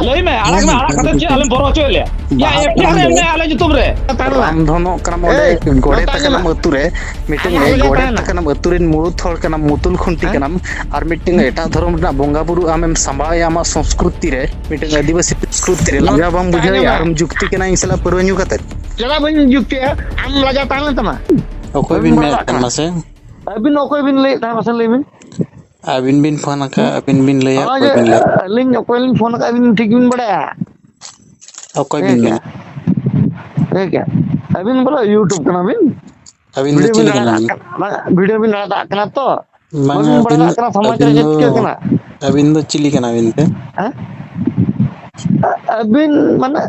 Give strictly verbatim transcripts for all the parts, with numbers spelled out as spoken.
ᱞᱟᱹᱭ ᱢᱮ, ᱟᱲᱟᱜ ᱢᱮ, ᱟᱲᱟᱜ ᱠᱟᱛᱮ ᱪᱮᱫ ᱟᱞᱮᱢ ᱵᱚᱨᱚ ᱦᱚᱪᱚᱭᱮᱫ ᱞᱮᱭᱟ? ᱭᱟ, ᱵᱟᱦᱟ ᱮᱯᱷ ᱟᱭ ᱟᱨ ᱮᱢ ᱢᱮ, ᱟᱞᱮ ᱧᱩᱛᱩᱢ ᱨᱮ᱾ ᱨᱟᱢ ᱫᱷᱚᱱᱚᱜ ᱠᱟᱱᱟᱢ ᱚᱸᱰᱮ, ᱮᱭ, ᱜᱚᱰᱮᱛ ᱱᱚᱛᱮ ᱟᱠᱟᱱᱟᱢ ᱧᱮᱞ ᱢᱮ᱾ ᱟᱹᱛᱩ ᱨᱮ, ᱢᱤᱫᱴᱮᱱ ᱟᱭᱟᱜ ᱞᱟᱹᱭ ᱜᱚᱰᱮᱛ ᱛᱟᱦᱮᱱᱟ᱾ ᱟᱠᱟᱱᱟᱢ ᱟᱹᱛᱩ ᱨᱮᱱ ᱢᱩᱲᱩᱫ ᱦᱚᱲ ᱠᱟᱱᱟᱢ, ᱢᱩᱛᱩᱞ ᱠᱷᱩᱱᱴᱤ ᱦᱮᱸ? ᱠᱟᱱᱟᱢ, ᱟᱨ ᱢᱤᱫᱴᱮᱱ ᱮᱴᱟᱜ ᱫᱷᱚᱨᱚᱢ ᱨᱮᱱᱟᱜ ᱵᱚᱸᱜᱟ ᱵᱩᱨᱩ ᱟᱢᱮᱢ ᱥᱟᱢᱵᱟᱣᱮᱭᱟ ᱟᱢᱟᱜ ᱥᱚᱝᱥᱠᱨᱤᱛᱤ ᱨᱮ, ᱢᱤᱫᱴᱮᱱ ᱟᱹᱫᱤᱵᱟᱹᱥᱤ ᱥᱚᱝᱥᱠᱨᱤᱛᱤ ᱨᱮ᱾ ᱞᱟᱸᱜᱟ ᱵᱟᱢ ᱵᱩᱡᱷᱟᱹᱣᱮᱭᱟ? ᱟᱸᱡᱚᱢ ᱢᱮ᱾ ᱟᱨᱮᱢ ᱡᱩᱠᱛᱤ ᱠᱟᱱᱟ ᱤᱧ ᱥᱟᱞᱟᱜ ᱯᱟᱹᱨᱣᱟᱹ ᱧᱩ ᱠᱟᱛᱮ? ᱪᱮᱫᱟᱜ ᱵᱟᱹᱧ ᱡᱩᱠᱛᱤᱭᱟ? ᱟᱢ ᱞᱟᱡᱟ ᱛᱟᱦᱮᱸ ᱞᱮᱱ ᱛᱟᱢᱟ? ᱚᱠᱚᱭ ᱵᱟᱹᱵᱤᱱ ᱵᱤᱱ ᱵᱟᱲᱟᱭ ᱢᱮᱱᱮᱫ ᱠᱟᱱ ᱠᱟᱱᱟ? ᱢᱟᱥᱮ? ᱟᱹᱵᱤᱱ ᱚᱠᱚᱭ ᱵᱤᱱ ᱞᱟᱹᱭᱮᱫ ᱛᱟᱦᱮᱸ, ᱢᱟᱥᱮ ᱞᱟᱹᱭ ᱵᱤᱱ? ᱟᱹᱵᱤᱱ ᱵᱤᱱ ᱯᱷᱳᱱ ᱟᱠᱟᱫ, ᱦᱮᱸ? ᱟᱹᱵᱤᱱ ᱵᱤᱱ ᱞᱟᱹᱭᱟ, ᱦᱳᱭ ᱚᱠᱚᱭ ᱡᱮ, ᱵᱤᱱ ᱞᱟᱹᱭᱟ? ᱟᱹᱞᱤᱧ ᱚᱠᱚᱭ ᱞᱤᱧ ᱯᱷᱳᱱ ᱟᱠᱟᱫ, ᱟᱹᱵᱤᱱ ᱴᱷᱤᱠ ᱵᱤᱱ ᱵᱟᱲᱟᱭᱟ᱾ ᱚᱠᱚᱭ ᱴᱷᱤᱠ ᱵᱤᱱ ᱜᱮᱭᱟ᱾ ᱢᱮᱱᱟ? ᱴᱷᱤᱠ ᱜᱮᱭᱟ᱾ ᱟᱹᱵᱤᱱ ᱵᱚᱞᱮ YouTube ᱠᱟᱱᱟ ᱵᱤᱱ? ᱟᱹᱵᱤᱱ ᱫᱚ ᱵᱷᱤᱰᱤᱭᱳ ᱵᱤᱱ ᱪᱤᱞᱤ ᱠᱟᱱᱟ ᱟᱲᱟᱜ ᱵᱤᱱ? ᱠᱟᱜ ᱠᱟᱱᱟ, ᱵᱷᱤᱰᱤᱭᱳ ᱵᱤᱱ ᱟᱲᱟᱜ ᱠᱟᱜ ᱠᱟᱱᱟ ᱛᱚ᱾ ᱵᱟᱝᱟ, ᱵᱟᱹᱵᱤᱱ ᱵᱟᱲᱟᱭ ᱟᱹᱵᱤᱱ, ᱫᱟᱲᱮᱭᱟᱜ ᱠᱟᱱᱟ ᱥᱚᱢᱟᱡᱽ ᱨᱮ ᱟᱹᱵᱤᱱ ᱪᱮᱫ ᱫᱚ, ᱪᱤᱠᱟᱹᱜ ᱠᱟᱱᱟ᱾ ᱟᱹᱵᱤᱱ ᱫᱚ ᱪᱤᱞᱤ ᱠᱟᱱᱟ ᱵᱤᱱ ᱛᱮ? ᱦᱮᱸ? ᱟᱹᱵᱤᱱ ᱢᱟᱱᱮ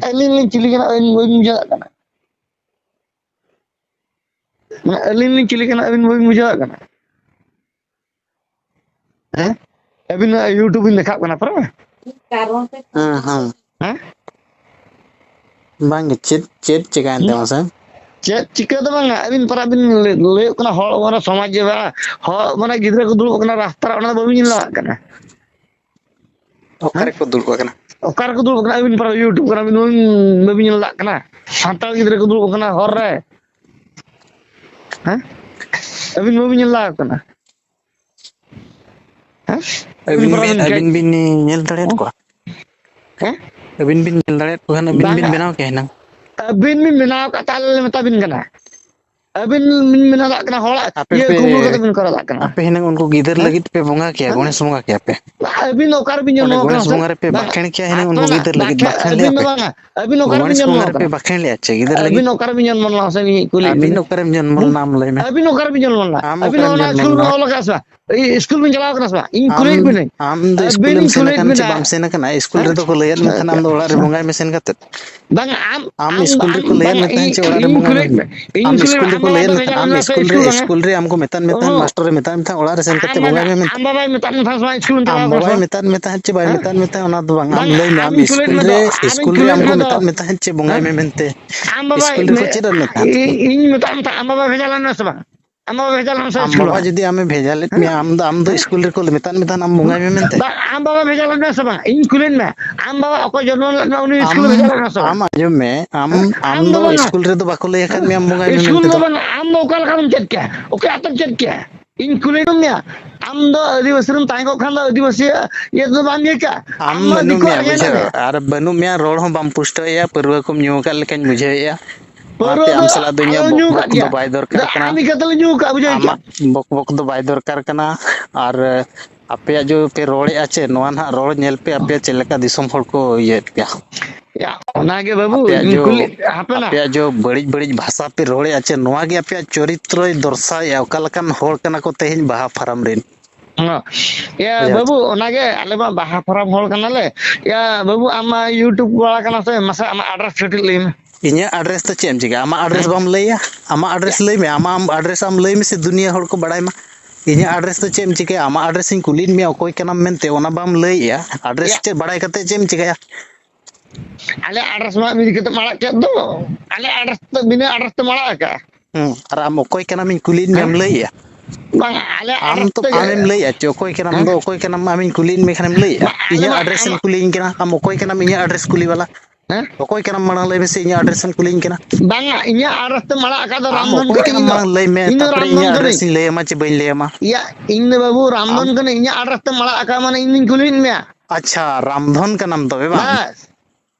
ᱟᱹᱞᱤᱧ ᱞᱤᱧ ᱪᱤᱞᱤ ᱠᱟᱱᱟ, ᱟᱹᱞᱤᱧ ᱵᱟᱹᱧ ᱵᱩᱡᱷᱟᱹᱣ ᱫᱟᱲᱮᱭᱟᱜ ᱠᱟᱱᱟ᱾ ᱢᱟᱱᱮ ᱟᱹᱞᱤᱧ ᱞᱤᱧ ᱪᱤᱞᱤ ᱠᱟᱱᱟ, ᱟᱹᱵᱤᱱ ᱵᱟᱹᱵᱤᱱ ᱵᱩᱡᱷᱟᱹᱣ ᱫᱟᱲᱮᱭᱟᱜ ᱠᱟᱱᱟ᱾ ᱦᱮᱸ? ᱟᱹᱵᱤᱱ ᱱᱚᱣᱟ YouTube ᱵᱤᱱ ᱫᱮᱠᱷᱟᱜ ᱠᱟᱱᱟ ᱯᱟᱨᱟ? ᱦᱮᱸ, ᱦᱮᱸ᱾ ᱦᱮᱸ? ᱵᱟᱝ ᱜᱮ, ᱪᱮᱫ, ᱪᱮᱫ ᱪᱤᱠᱟᱹᱭᱮᱱ ᱦᱩᱸ? ᱛᱟᱭᱟ ᱢᱟᱥᱮ? ᱪᱮᱫ ᱪᱤᱠᱟᱹ ᱫᱚ ᱵᱟᱝᱟ, ᱟᱹᱵᱤᱱ ᱯᱟᱨᱟ ᱵᱤᱱ ᱞᱟᱹᱭ-, ᱞᱟᱹᱭᱚᱜ ᱠᱟᱱᱟ ᱦᱚᱲ ᱢᱟᱱᱮ ᱥᱚᱢᱟᱡᱽ ᱡᱮ ᱵᱟᱝ, ᱦᱚᱲ ᱢᱟᱱᱮ ᱜᱤᱫᱽᱨᱟᱹ ᱠᱚ ᱫᱩᱲᱩᱵ ᱠᱟᱱᱟ ᱨᱟᱥᱛᱟ ᱨᱮ, ᱚᱱᱟ ᱫᱚ ᱵᱟᱹᱵᱤᱱ ᱧᱮᱞ ᱫᱟᱲᱮᱭᱟᱜ ᱠᱟᱱᱟ᱾ ᱚᱠᱟ ᱦᱮᱸ? ᱨᱮᱠᱚ ᱫᱩᱲᱩᱵ ᱟᱠᱟᱱᱟ? ᱚᱠᱟ ᱨᱮᱠᱚ ᱫᱩᱲᱩᱵ ᱟᱠᱟᱱᱟ? ᱟᱹᱵᱤᱱ ᱯᱟᱨᱟ YouTube ᱠᱟᱱᱟ ᱵᱤᱱ, ᱵᱟᱹᱵᱤᱱ, ᱵᱟᱹᱵᱤᱱ ᱧᱮᱞ ᱫᱟᱲᱮᱭᱟᱜ ᱠᱟᱱᱟ? ᱥᱟᱱᱛᱟᱲ ᱜᱤᱫᱽᱨᱟᱹ ᱠᱚ ᱫᱩᱲᱩᱵ ᱟᱠᱟᱱᱟ ᱦᱚᱨ ᱨᱮ᱾ ᱦᱮᱸ? ᱟᱹᱵᱤᱱ ᱵᱟᱹᱵᱤᱱ ᱧᱮᱞ ᱫᱟᱲᱮᱭᱟᱜ ᱠᱟᱱᱟ? ᱦᱮᱸ? ᱟᱹᱵᱤᱱ ᱯᱟᱨᱟ ᱵᱤᱱ, ᱵᱤᱱ ᱠᱷᱟᱡ-, ᱟᱹᱵᱤᱱ ᱵᱤᱱ ᱧᱮᱞ ᱫᱟᱲᱮᱭᱟᱫ ᱠᱚᱣᱟ? ᱦᱮᱸ? ᱟᱹᱵᱤᱱ ᱵᱤᱱ ᱧᱮᱞ ᱫᱟᱲᱮᱭᱟᱫ ᱠᱚ ᱠᱷᱟᱱ ᱟᱹᱵᱤᱱ ᱵᱤᱱ ᱵᱟᱝᱟ᱾ ᱵᱮᱱᱟᱣ ᱠᱮᱭᱟ ᱦᱩᱱᱟᱹᱝ᱾ ᱟᱹᱵᱤᱱ ᱵᱤᱱ ᱵᱮᱱᱟᱣ ᱟᱠᱟᱫ, ᱛᱟᱦᱞᱮ ᱞᱮ ᱢᱮᱛᱟ ᱵᱤᱱ ᱠᱟᱱᱟ᱾ ᱟᱹᱵᱤᱱ ᱵᱤᱱ ᱢᱮᱱ ᱫᱟᱲᱮᱭᱟᱜ ᱠᱟᱱᱟ, ᱦᱚᱲᱟᱜ ᱟᱯᱮ ᱤᱭᱟᱹ ᱯᱮ, ᱠᱩᱢᱵᱽᱲᱩ ᱠᱟᱛᱮ ᱵᱤᱱ ᱠᱚᱨᱟᱣ ᱫᱟᱲᱮᱭᱟᱜ ᱠᱟᱱᱟ᱾ ᱟᱯᱮ ᱦᱩᱱᱟᱹᱝ ᱩᱱᱠᱩ ᱜᱤᱫᱟᱹᱨ ᱦᱮᱸ? ᱞᱟᱹᱜᱤᱫ ᱯᱮ ᱵᱚᱸᱜᱟ ᱠᱮᱭᱟ, ᱦᱮᱸ? ᱜᱚᱬᱮᱥ ᱵᱚᱸᱜᱟ ᱠᱮᱭᱟ ᱯᱮ᱾ ᱟᱹᱵᱤᱱ ᱫᱚ ᱚᱠᱟ ᱨᱮᱵᱤᱱ ᱡᱚᱱᱢᱚ ᱚᱸᱰᱮ ᱟᱠᱟᱱᱟ ᱜᱚᱬᱮᱥ ᱥᱮ? ᱵᱚᱸᱜᱟ ᱨᱮᱯᱮ ᱵᱟᱝᱟ, ᱵᱟᱠᱷᱮᱲ ᱠᱮᱭᱟ ᱦᱩᱱᱟᱹᱝ ᱵᱟᱝᱟ, ᱩᱱᱠᱩ ᱵᱟᱝᱟ, ᱜᱤᱫᱟᱹᱨ ᱞᱟᱹᱜᱤᱫ, ᱵᱟᱠᱷᱮᱲ, ᱵᱟᱠᱷᱮᱲ ᱞᱮᱭᱟ ᱟᱹᱵᱤᱱ ᱫᱚ ᱯᱮ᱾ ᱵᱟᱝᱟ, ᱟᱹᱵᱤᱱ ᱚᱠᱟ ᱨᱮᱵᱤᱱ ᱜᱚᱬᱮᱥ ᱡᱚᱱᱢᱚ ᱵᱚᱸᱜᱟ ᱨᱮᱯᱮ ᱟᱠᱟᱱᱟ? ᱵᱟᱠᱷᱮᱲ ᱞᱮᱭᱟ ᱪᱮ ᱜᱤᱫᱟᱹᱨ ᱞᱟᱹᱜᱤᱫ? ᱟᱹᱵᱤᱱ ᱚᱠᱟ ᱨᱮᱵᱤᱱ ᱡᱚᱱᱢᱚ ᱞᱮᱱᱟ ᱥᱮ ᱤᱧ ᱠᱩᱞᱤᱭᱮᱫ ᱟᱹᱵᱤᱱ ᱵᱤᱱᱟ? ᱚᱠᱟᱨᱮᱢ ᱡᱚᱱᱢᱚ ᱦᱩᱸ? ᱞᱮᱱᱟ ᱟᱢ ᱞᱟᱹᱭ ᱢᱮ? ᱟᱹᱵᱤᱱ ᱚᱠᱟ ᱨᱮᱵᱤᱱ ᱡᱚᱱᱢᱚ ᱞᱮᱱᱟ? ᱟᱢ ᱟᱹᱵᱤᱱ ᱚᱠᱟᱨᱮᱢ ᱚᱱᱟ ᱡᱚᱱᱢᱚ ᱥᱠᱩᱞ ᱵᱤᱱ ᱞᱮᱱᱟ? ᱚᱞ ᱟᱠᱟᱫᱼᱟ ᱥᱮ ᱵᱟᱝ? ᱤ-, ᱥᱠᱩᱞ ᱵᱤᱱ ᱪᱟᱞᱟᱣ ᱠᱟᱱᱟ ᱥᱮ ᱵᱟᱝ? ᱤᱧ ᱟᱢ, ᱠᱩᱞᱤᱭᱮᱫ ᱵᱤᱱᱟᱹᱧ᱾ ᱟᱢ ᱫᱚ ᱟᱹᱵᱤᱱ ᱥᱠᱩᱞᱮᱢ ᱥᱮᱱ ᱠᱩᱞᱤᱭᱮᱫ ᱟᱠᱟᱱᱟ ᱵᱤᱱᱟ᱾ ᱪᱮ ᱵᱟᱢ ᱥᱮᱱ ᱟᱠᱟᱱᱟ? ᱥᱠᱩᱞ ᱦᱮᱸ? ᱨᱮᱫᱚ ᱠᱚ ᱞᱟᱹᱭᱟᱫ ᱢᱮ ᱛᱟᱦᱮᱱᱟ ᱟᱢ ᱫᱚ ᱚᱲᱟᱜ ᱨᱮ ᱵᱚᱸᱜᱟᱭ ᱢᱮ ᱥᱮᱱ ᱠᱟᱛᱮᱫ᱾ ᱵᱟᱝᱟ, ᱟᱢ, ᱟᱢ ᱟᱢ, ᱥᱠᱩᱞ ᱟᱢ, ᱨᱮᱠᱚ ᱞᱟᱹᱭᱟᱫ ᱵᱟᱝᱟ, ᱢᱮ ᱛᱟᱦᱮᱸᱫ ᱤᱧ, ᱪᱮ ᱚᱲᱟᱜ ᱨᱮ ᱤᱧ ᱵᱚᱸᱜᱟᱭ ᱠᱩᱞᱤᱭᱮᱫ ᱢᱮ? ᱢᱮ, ᱤᱧ ᱟᱢ ᱠᱩᱞᱤᱭᱮᱫ ᱥᱠᱩᱞ ᱢᱮ, ᱨᱮᱠᱚ ᱟᱢ ᱞᱟᱹᱭᱟᱫ ᱵᱟᱵᱟ ᱢᱮ ᱵᱷᱮᱡᱟ ᱛᱟᱦᱮᱸᱫ, ᱞᱮᱱᱟ ᱟᱢ ᱥᱮ ᱥᱠᱩᱞ ᱨᱮ, ᱤᱥᱠᱩᱞ ᱵᱟᱝᱟ? ᱥᱠᱩᱞ ᱨᱮ ᱟᱢ ᱠᱚ ᱢᱮᱛᱟᱫ ᱢᱮ ᱛᱟᱦᱮᱸᱫ, ᱚᱦᱚᱸ᱾ ᱢᱟᱥᱴᱚᱨ ᱮ ᱢᱮᱛᱟᱫ ᱢᱮ ᱛᱟᱦᱮᱸᱫ, ᱚᱲᱟᱜ ᱨᱮ ᱥᱮᱱ ᱟᱢ ᱠᱟᱛᱮ ᱵᱟᱵᱟ, ᱵᱚᱸᱜᱟᱭ ᱢᱮ ᱢᱮᱱᱛᱮ᱾ ᱟᱢ ᱵᱟᱵᱟᱭ ᱢᱮᱛᱟᱫ ᱢᱮ ᱛᱟᱦᱮᱸᱫ ᱥᱮ ᱵᱟᱝ ᱤᱥᱠᱩᱞ ᱮᱢ ᱟᱢ ᱪᱟᱞᱟᱣ ᱠᱟᱱᱟ ᱥᱮ ᱵᱟᱵᱟᱭ ᱵᱟᱝ? ᱢᱮᱛᱟᱫ ᱢᱮ ᱛᱟᱦᱮᱸᱫ ᱪᱮ ᱵᱟᱭ ᱦᱮᱸ? ᱢᱮᱛᱟᱫ ᱢᱮ ᱛᱟᱦᱮᱸᱫ, ᱚᱱᱟ ᱫᱚ ᱵᱟᱝ᱾ ᱟᱢ ᱵᱟᱝᱟ, ᱞᱟᱹᱭ ᱢᱮ, ᱟᱢ ᱟᱢᱤᱧ ᱠᱩᱞᱤᱭᱮᱫ ᱥᱠᱩᱞ ᱢᱮ ᱨᱮ, ᱫᱚ, ᱤᱥᱠᱩᱞ ᱟᱢᱤᱧ ᱨᱮ ᱠᱩᱞᱤᱭᱮᱫ ᱟᱢ ᱠᱚ ᱢᱮ ᱫᱚ᱾ ᱢᱮᱛᱟᱫ ᱢᱮ ᱛᱟᱦᱮᱸᱫ ᱪᱮ ᱵᱚᱸᱜᱟᱭ ᱟᱢ, ᱢᱮ ᱢᱮᱱᱛᱮ? ᱟᱢ ᱵᱟᱵᱟᱭ ᱤᱥᱠᱩᱞ ᱨᱮᱠᱚ ᱢᱮ-, ᱪᱮᱫ ᱟᱫ ᱢᱮ ᱛᱟᱦᱮᱸᱫ? ᱤ-, ᱤᱧ ᱢᱮᱛᱟᱫ ᱢᱮ ᱛᱟᱦᱮᱸᱫ, ᱟᱢ ᱵᱟᱵᱟᱭ ᱵᱷᱮᱡᱟ ᱞᱮᱱᱟ ᱥᱮ ᱵᱟᱝ? ᱟᱢ ᱵᱟᱵᱟ ᱵᱷᱮᱡᱟ ᱞᱮᱫ ᱢᱮᱭᱟ ᱥᱮ ᱵᱟᱝ ᱟᱢ ᱵᱟᱵᱟ ᱥᱠᱩᱞ ᱨᱮ? ᱡᱩᱫᱤ ᱟᱢᱮ ᱵᱷᱮᱡᱟ ᱞᱮᱫ ᱦᱮᱸ? ᱢᱮᱭᱟ, ᱟᱢ ᱫᱚ, ᱟᱢ ᱫᱚ ᱦᱮᱸ? ᱥᱠᱩᱞ ᱨᱮᱠᱚ ᱢᱮᱛᱟᱫ ᱢᱮ ᱛᱟᱦᱮᱱ, ᱟᱢ ᱵᱚᱸᱜᱟᱭ ᱢᱮ ᱢᱮᱱᱛᱮ᱾ ᱵᱟᱝ, ᱟᱢ ᱵᱟᱵᱟ ᱵᱷᱮᱡᱟ ᱞᱮᱫ ᱢᱮᱭᱟ ᱥᱮ ᱵᱟᱝ? ᱤᱧ ᱠᱩᱞᱤᱭᱮᱫ ᱢᱮᱭᱟ, ᱟᱢ ᱵᱟᱵᱟ ᱚᱠᱚᱭ ᱡᱚᱱᱢᱚ ᱞᱮᱫ ᱢᱮᱭᱟ, ᱩᱱᱤ ᱥᱠᱩᱞ ᱨᱮ ᱟᱢ, ᱵᱷᱮᱡᱟ ᱞᱮᱫ ᱢᱮᱭᱟ ᱥᱮ ᱵᱟᱝ? ᱟᱢ ᱟᱸᱡᱚᱢ ᱢᱮ, ᱟᱢ, ᱦᱮᱸ? ᱟᱢ ᱟᱢ ᱫᱚ ᱫᱚ ᱵᱟᱝᱟ᱾ ᱤᱥᱠᱩᱞ ᱨᱮᱫᱚ ᱵᱟᱠᱚ ᱞᱟᱹᱭ ᱟᱠᱟᱫ ᱢᱮᱭᱟ ᱟᱢ ᱵᱚᱸᱜᱟᱭ ᱢᱮ ᱤᱥᱠᱩᱞ ᱢᱮᱱᱛᱮ ᱫᱚ ᱫᱚ᱾ ᱵᱟᱝᱟ, ᱟᱢ ᱫᱚ ᱚᱠᱟ ᱞᱮᱠᱟ ᱨᱮᱢ ᱪᱮᱫ ᱠᱮᱭᱟ? ᱚᱠᱟ ᱟᱛᱮᱢ ᱪᱮᱫ ᱠᱮᱭᱟ? ᱤᱧ ᱠᱩᱞᱤ ᱢᱮᱭᱟ, ᱟᱢ ᱫᱚ ᱟᱹᱫᱤᱵᱟᱹᱥᱤ ᱨᱮᱢ ᱛᱟᱦᱮᱸ ᱠᱚᱜ ᱠᱷᱟᱱ ᱫᱚ ᱟᱹᱫᱤᱵᱟᱹᱥᱤ ᱤᱭᱟᱹ ᱫᱚ ᱵᱟᱢ ᱤᱭᱟᱹ ᱠᱟᱜᱼᱟ? ᱟᱢ ᱟᱢ ᱢᱟ ᱵᱟᱹᱱᱩᱜ ᱫᱤᱠᱩᱣᱟᱜ ᱢᱮᱭᱟ ᱜᱮ ᱦᱮᱱᱟᱜ ᱵᱩᱡᱷᱟᱹᱣ, ᱢᱮᱭᱟ᱾ ᱟᱨ ᱵᱟᱹᱱᱩᱜ ᱢᱮᱭᱟ, ᱨᱚᱲ ᱦᱚᱸ ᱵᱟᱢ ᱯᱩᱥᱴᱟᱹᱣᱮᱫᱼᱟ, ᱯᱟᱹᱨᱣᱟᱹ ᱠᱚᱢ ᱧᱩ ᱟᱠᱟᱫ ᱞᱮᱠᱟᱧ ᱵᱩᱡᱷᱟᱹᱣᱮᱫᱼᱟ᱾ ᱯᱟᱹᱣᱨᱟᱹ ᱚᱱᱟᱛᱮ ᱫᱚ ᱟᱢ ᱥᱟᱞᱟᱜ ᱫᱚ ᱤᱧᱟᱹᱜ ᱟᱞᱚᱢ ᱵᱚᱠ ᱧᱩ ᱵᱚᱠ ᱟᱠᱟᱫ ᱫᱚ ᱜᱮᱭᱟ᱾ ᱵᱟᱭ ᱫᱚᱨᱠᱟᱨ ᱫᱟ-, ᱠᱟᱱᱟ᱾ ᱟᱢ ᱪᱤᱠᱟᱹᱛᱮᱞᱮ ᱧᱩ ᱟᱠᱟᱫ, ᱵᱩᱡᱷᱟᱹᱣ ᱠᱮᱫ? ᱟᱢᱟᱜ ᱵᱚᱠ ᱵᱚᱠ ᱫᱚ ᱵᱟᱭ ᱫᱚᱨᱠᱟᱨ ᱠᱟᱱᱟ᱾ ᱟᱨ ᱟᱯᱮᱭᱟᱜ ᱡᱮ ᱯᱮ ᱨᱚᱲᱮᱫᱼᱟ ᱪᱮ, ᱱᱚᱣᱟ ᱱᱟᱦᱟᱜ ᱨᱚᱲ ᱧᱮᱞ ᱯᱮ, ᱟᱯᱮᱭᱟᱜ ᱪᱮᱫ ᱞᱮᱠᱟ ᱫᱤᱥᱚᱢ ᱦᱚᱲ ᱠᱚ ᱤᱭᱟᱹᱭᱮᱫ ᱯᱮᱭᱟ᱾ ᱭᱟ, ᱚᱱᱟᱜᱮ ᱵᱟᱹᱵᱩ, ᱟᱯᱮᱭᱟᱜ ᱤᱧ ᱡᱚ, ᱠᱩᱞᱤ, ᱦᱟᱯᱮ ᱱᱟ᱾ ᱟᱯᱮᱭᱟᱜ ᱡᱚ ᱵᱟᱹᱲᱤᱡ ᱵᱟᱹᱲᱤᱡ ᱵᱷᱟᱥᱟ ᱯᱮ ᱨᱚᱲᱮᱫᱼᱟ ᱪᱮ, ᱱᱚᱣᱟ ᱜᱮ ᱟᱯᱮᱭᱟᱜ ᱪᱚᱨᱤᱛᱨᱚᱭ ᱫᱚᱨᱥᱟᱣᱮᱫᱼᱟ, ᱚᱠᱟ ᱞᱮᱠᱟᱱ ᱦᱚᱲ ᱠᱟᱱᱟ ᱠᱚ ᱛᱮᱦᱮᱧ ᱵᱟᱦᱟ ᱯᱷᱟᱨᱟᱢ ᱨᱮᱱ᱾ ᱦᱚᱸ᱾ ᱭᱟ, ᱵᱩᱡᱷᱟᱹᱣ ᱵᱟᱹᱵᱩ, ᱪᱮ? ᱚᱱᱟᱜᱮ ᱟᱞᱮ ᱢᱟ ᱵᱟᱦᱟ ᱯᱷᱟᱨᱟᱢ ᱦᱚᱲ ᱠᱟᱱᱟᱞᱮ᱾ ᱭᱟ, ᱵᱟᱹᱵᱩ, ᱟᱢ ᱢᱟ YouTube ᱵᱟᱞᱟ ᱠᱟᱱᱟ ᱥᱮ, ᱢᱟᱥᱮ ᱟᱢᱟᱜ address ᱠᱟᱹᱴᱤᱡ ᱞᱟᱹᱭ ᱢᱮ᱾ ᱤᱧᱟᱹᱜ address ᱫᱚ ᱪᱮᱫ ᱮᱢ ᱪᱤᱠᱟᱹᱭᱟ? ᱟᱢᱟᱜ address ᱦᱮᱸ? ᱵᱟᱢ ᱞᱟᱹᱭᱟ? ᱟᱢᱟᱜ address ᱭᱟ᱾ ᱞᱟᱹᱭ ᱢᱮ, ᱟᱢᱟᱜ address ᱟᱢ ᱞᱟᱹᱭ ᱢᱮᱥᱮ, ᱫᱩᱱᱤᱭᱟᱹ ᱦᱚᱲ ᱠᱚ ᱵᱟᱲᱟᱭ ᱢᱟ᱾ ᱤᱧᱟᱹᱜ address ᱫᱚ ᱪᱮᱫ ᱮᱢ ᱪᱤᱠᱟᱹᱭᱟ? ᱟᱢᱟᱜ address ᱤᱧ ᱠᱩᱞᱤᱭᱮᱫ ᱢᱮᱭᱟ, ᱚᱠᱚᱭ ᱠᱟᱱᱟᱢ ᱢᱮᱱᱛᱮ, ᱚᱱᱟ ᱵᱟᱢ ᱞᱟᱹᱭᱮᱜᱼᱟ᱾ Address ᱭᱟ᱾ ᱪᱮᱫ ᱵᱟᱲᱟᱭ ᱠᱟᱛᱮ ᱪᱮᱫ ᱮᱢ ᱪᱤᱠᱟᱹᱭᱟ? ᱟᱞᱮ address ᱢᱟ ᱟᱢ ᱤᱫᱤ ᱠᱟᱛᱮᱢ ᱟᱲᱟᱜ ᱠᱮᱫ ᱫᱚ᱾ ᱟᱞᱮ address ᱫᱚ ᱵᱤᱱᱟᱹ address ᱛᱮᱢ ᱟᱲᱟᱜ ᱟᱠᱟᱜᱼᱟ᱾ ᱦᱩᱸ, ᱟᱨ ᱟᱢ ᱚᱠᱚᱭ ᱠᱟᱱᱟᱢ ᱤᱧ ᱠᱩᱞᱤᱭᱮᱫ ᱢᱮᱭᱟᱢ ᱦᱮᱸ? ᱞᱟᱹᱭᱮᱜᱼᱟ? ᱵᱟᱝ, ᱟᱞᱮ ᱟᱢ address ᱛᱚ ᱛᱮᱜᱮ᱾ ᱟᱢᱮᱢ ᱞᱟᱹᱭᱮᱜᱼᱟ ᱪᱮ, ᱚᱠᱚᱭ ᱠᱟᱱᱟᱢ ᱦᱮᱸ? ᱫᱚ, ᱚᱠᱚᱭ ᱠᱟᱱᱟᱢ ᱟᱢᱤᱧ ᱠᱩᱞᱤᱭᱮᱫ ᱢᱮ ᱠᱷᱟᱱᱮᱢ ᱞᱟᱹᱭᱮᱜᱼᱟ? ᱵᱟ-, ᱟᱞᱮ ᱤᱧᱟᱹᱜ ᱢᱟ, address ᱮᱢ ᱟᱢᱟᱜ ᱠᱩᱞᱤᱭᱤᱧ ᱠᱟᱱᱟ, ᱟᱢ ᱚᱠᱚᱭ ᱠᱟᱱᱟᱢ ᱤᱧᱟᱹᱜ address ᱠᱩᱞᱤ ᱵᱟᱞᱟ? ᱦᱮᱸ? ᱚᱠᱚᱭ ᱠᱟᱱᱟᱢ ᱢᱟᱲᱟᱝ ᱞᱟᱹᱭ ᱢᱮᱥᱮ, ᱤᱧᱟᱹᱜ address ᱮᱢ ᱠᱩᱞᱤᱭᱤᱧ ᱠᱟᱱᱟ? ᱵᱟᱝᱟ, ᱤᱧᱟᱹᱜ address ᱛᱮᱢ ᱟᱲᱟᱜ ᱟᱠᱟᱫ ᱫᱚ ᱟᱢ ᱨᱟᱢᱫᱷᱚᱱ ᱚᱠᱚᱭ ᱠᱟᱱᱟ, ᱠᱟᱱᱟᱢ ᱤᱧ ᱫᱚ, ᱢᱟᱲᱟᱝ ᱞᱟᱹᱭ ᱢᱮ, ᱤᱧ ᱫᱚ ᱛᱟᱯᱚᱨᱮ ᱨᱟᱢᱫᱷᱚᱱ ᱤᱧᱟᱹᱜ address ᱠᱟᱹᱱᱟᱹᱧ᱾ ᱤᱧ ᱞᱟᱹᱭ ᱟᱢᱟ ᱪᱮ ᱵᱟᱹᱧ ᱞᱟᱹᱭ ᱟᱢᱟ? ᱤᱭᱟ, ᱤᱧ ᱫᱚ ᱵᱟᱹᱵᱩ ᱟᱢ ᱨᱟᱢᱫᱷᱚᱱ ᱠᱟᱹᱱᱟᱹᱧ, ᱤᱧᱟᱹᱜ address ᱛᱮᱢ ᱟᱲᱟᱜ ᱟᱠᱟᱫ ᱢᱟᱱᱮ ᱤᱧ ᱫᱩᱧ ᱠᱩᱞᱤᱭᱮᱫ ᱢᱮᱭᱟ᱾ ᱟᱪᱪᱷᱟ, ᱨᱟᱢᱫᱷᱚᱱ ᱠᱟᱱᱟᱢ ᱛᱚᱵᱮ ᱵᱟᱝ? ᱵᱟᱥ᱾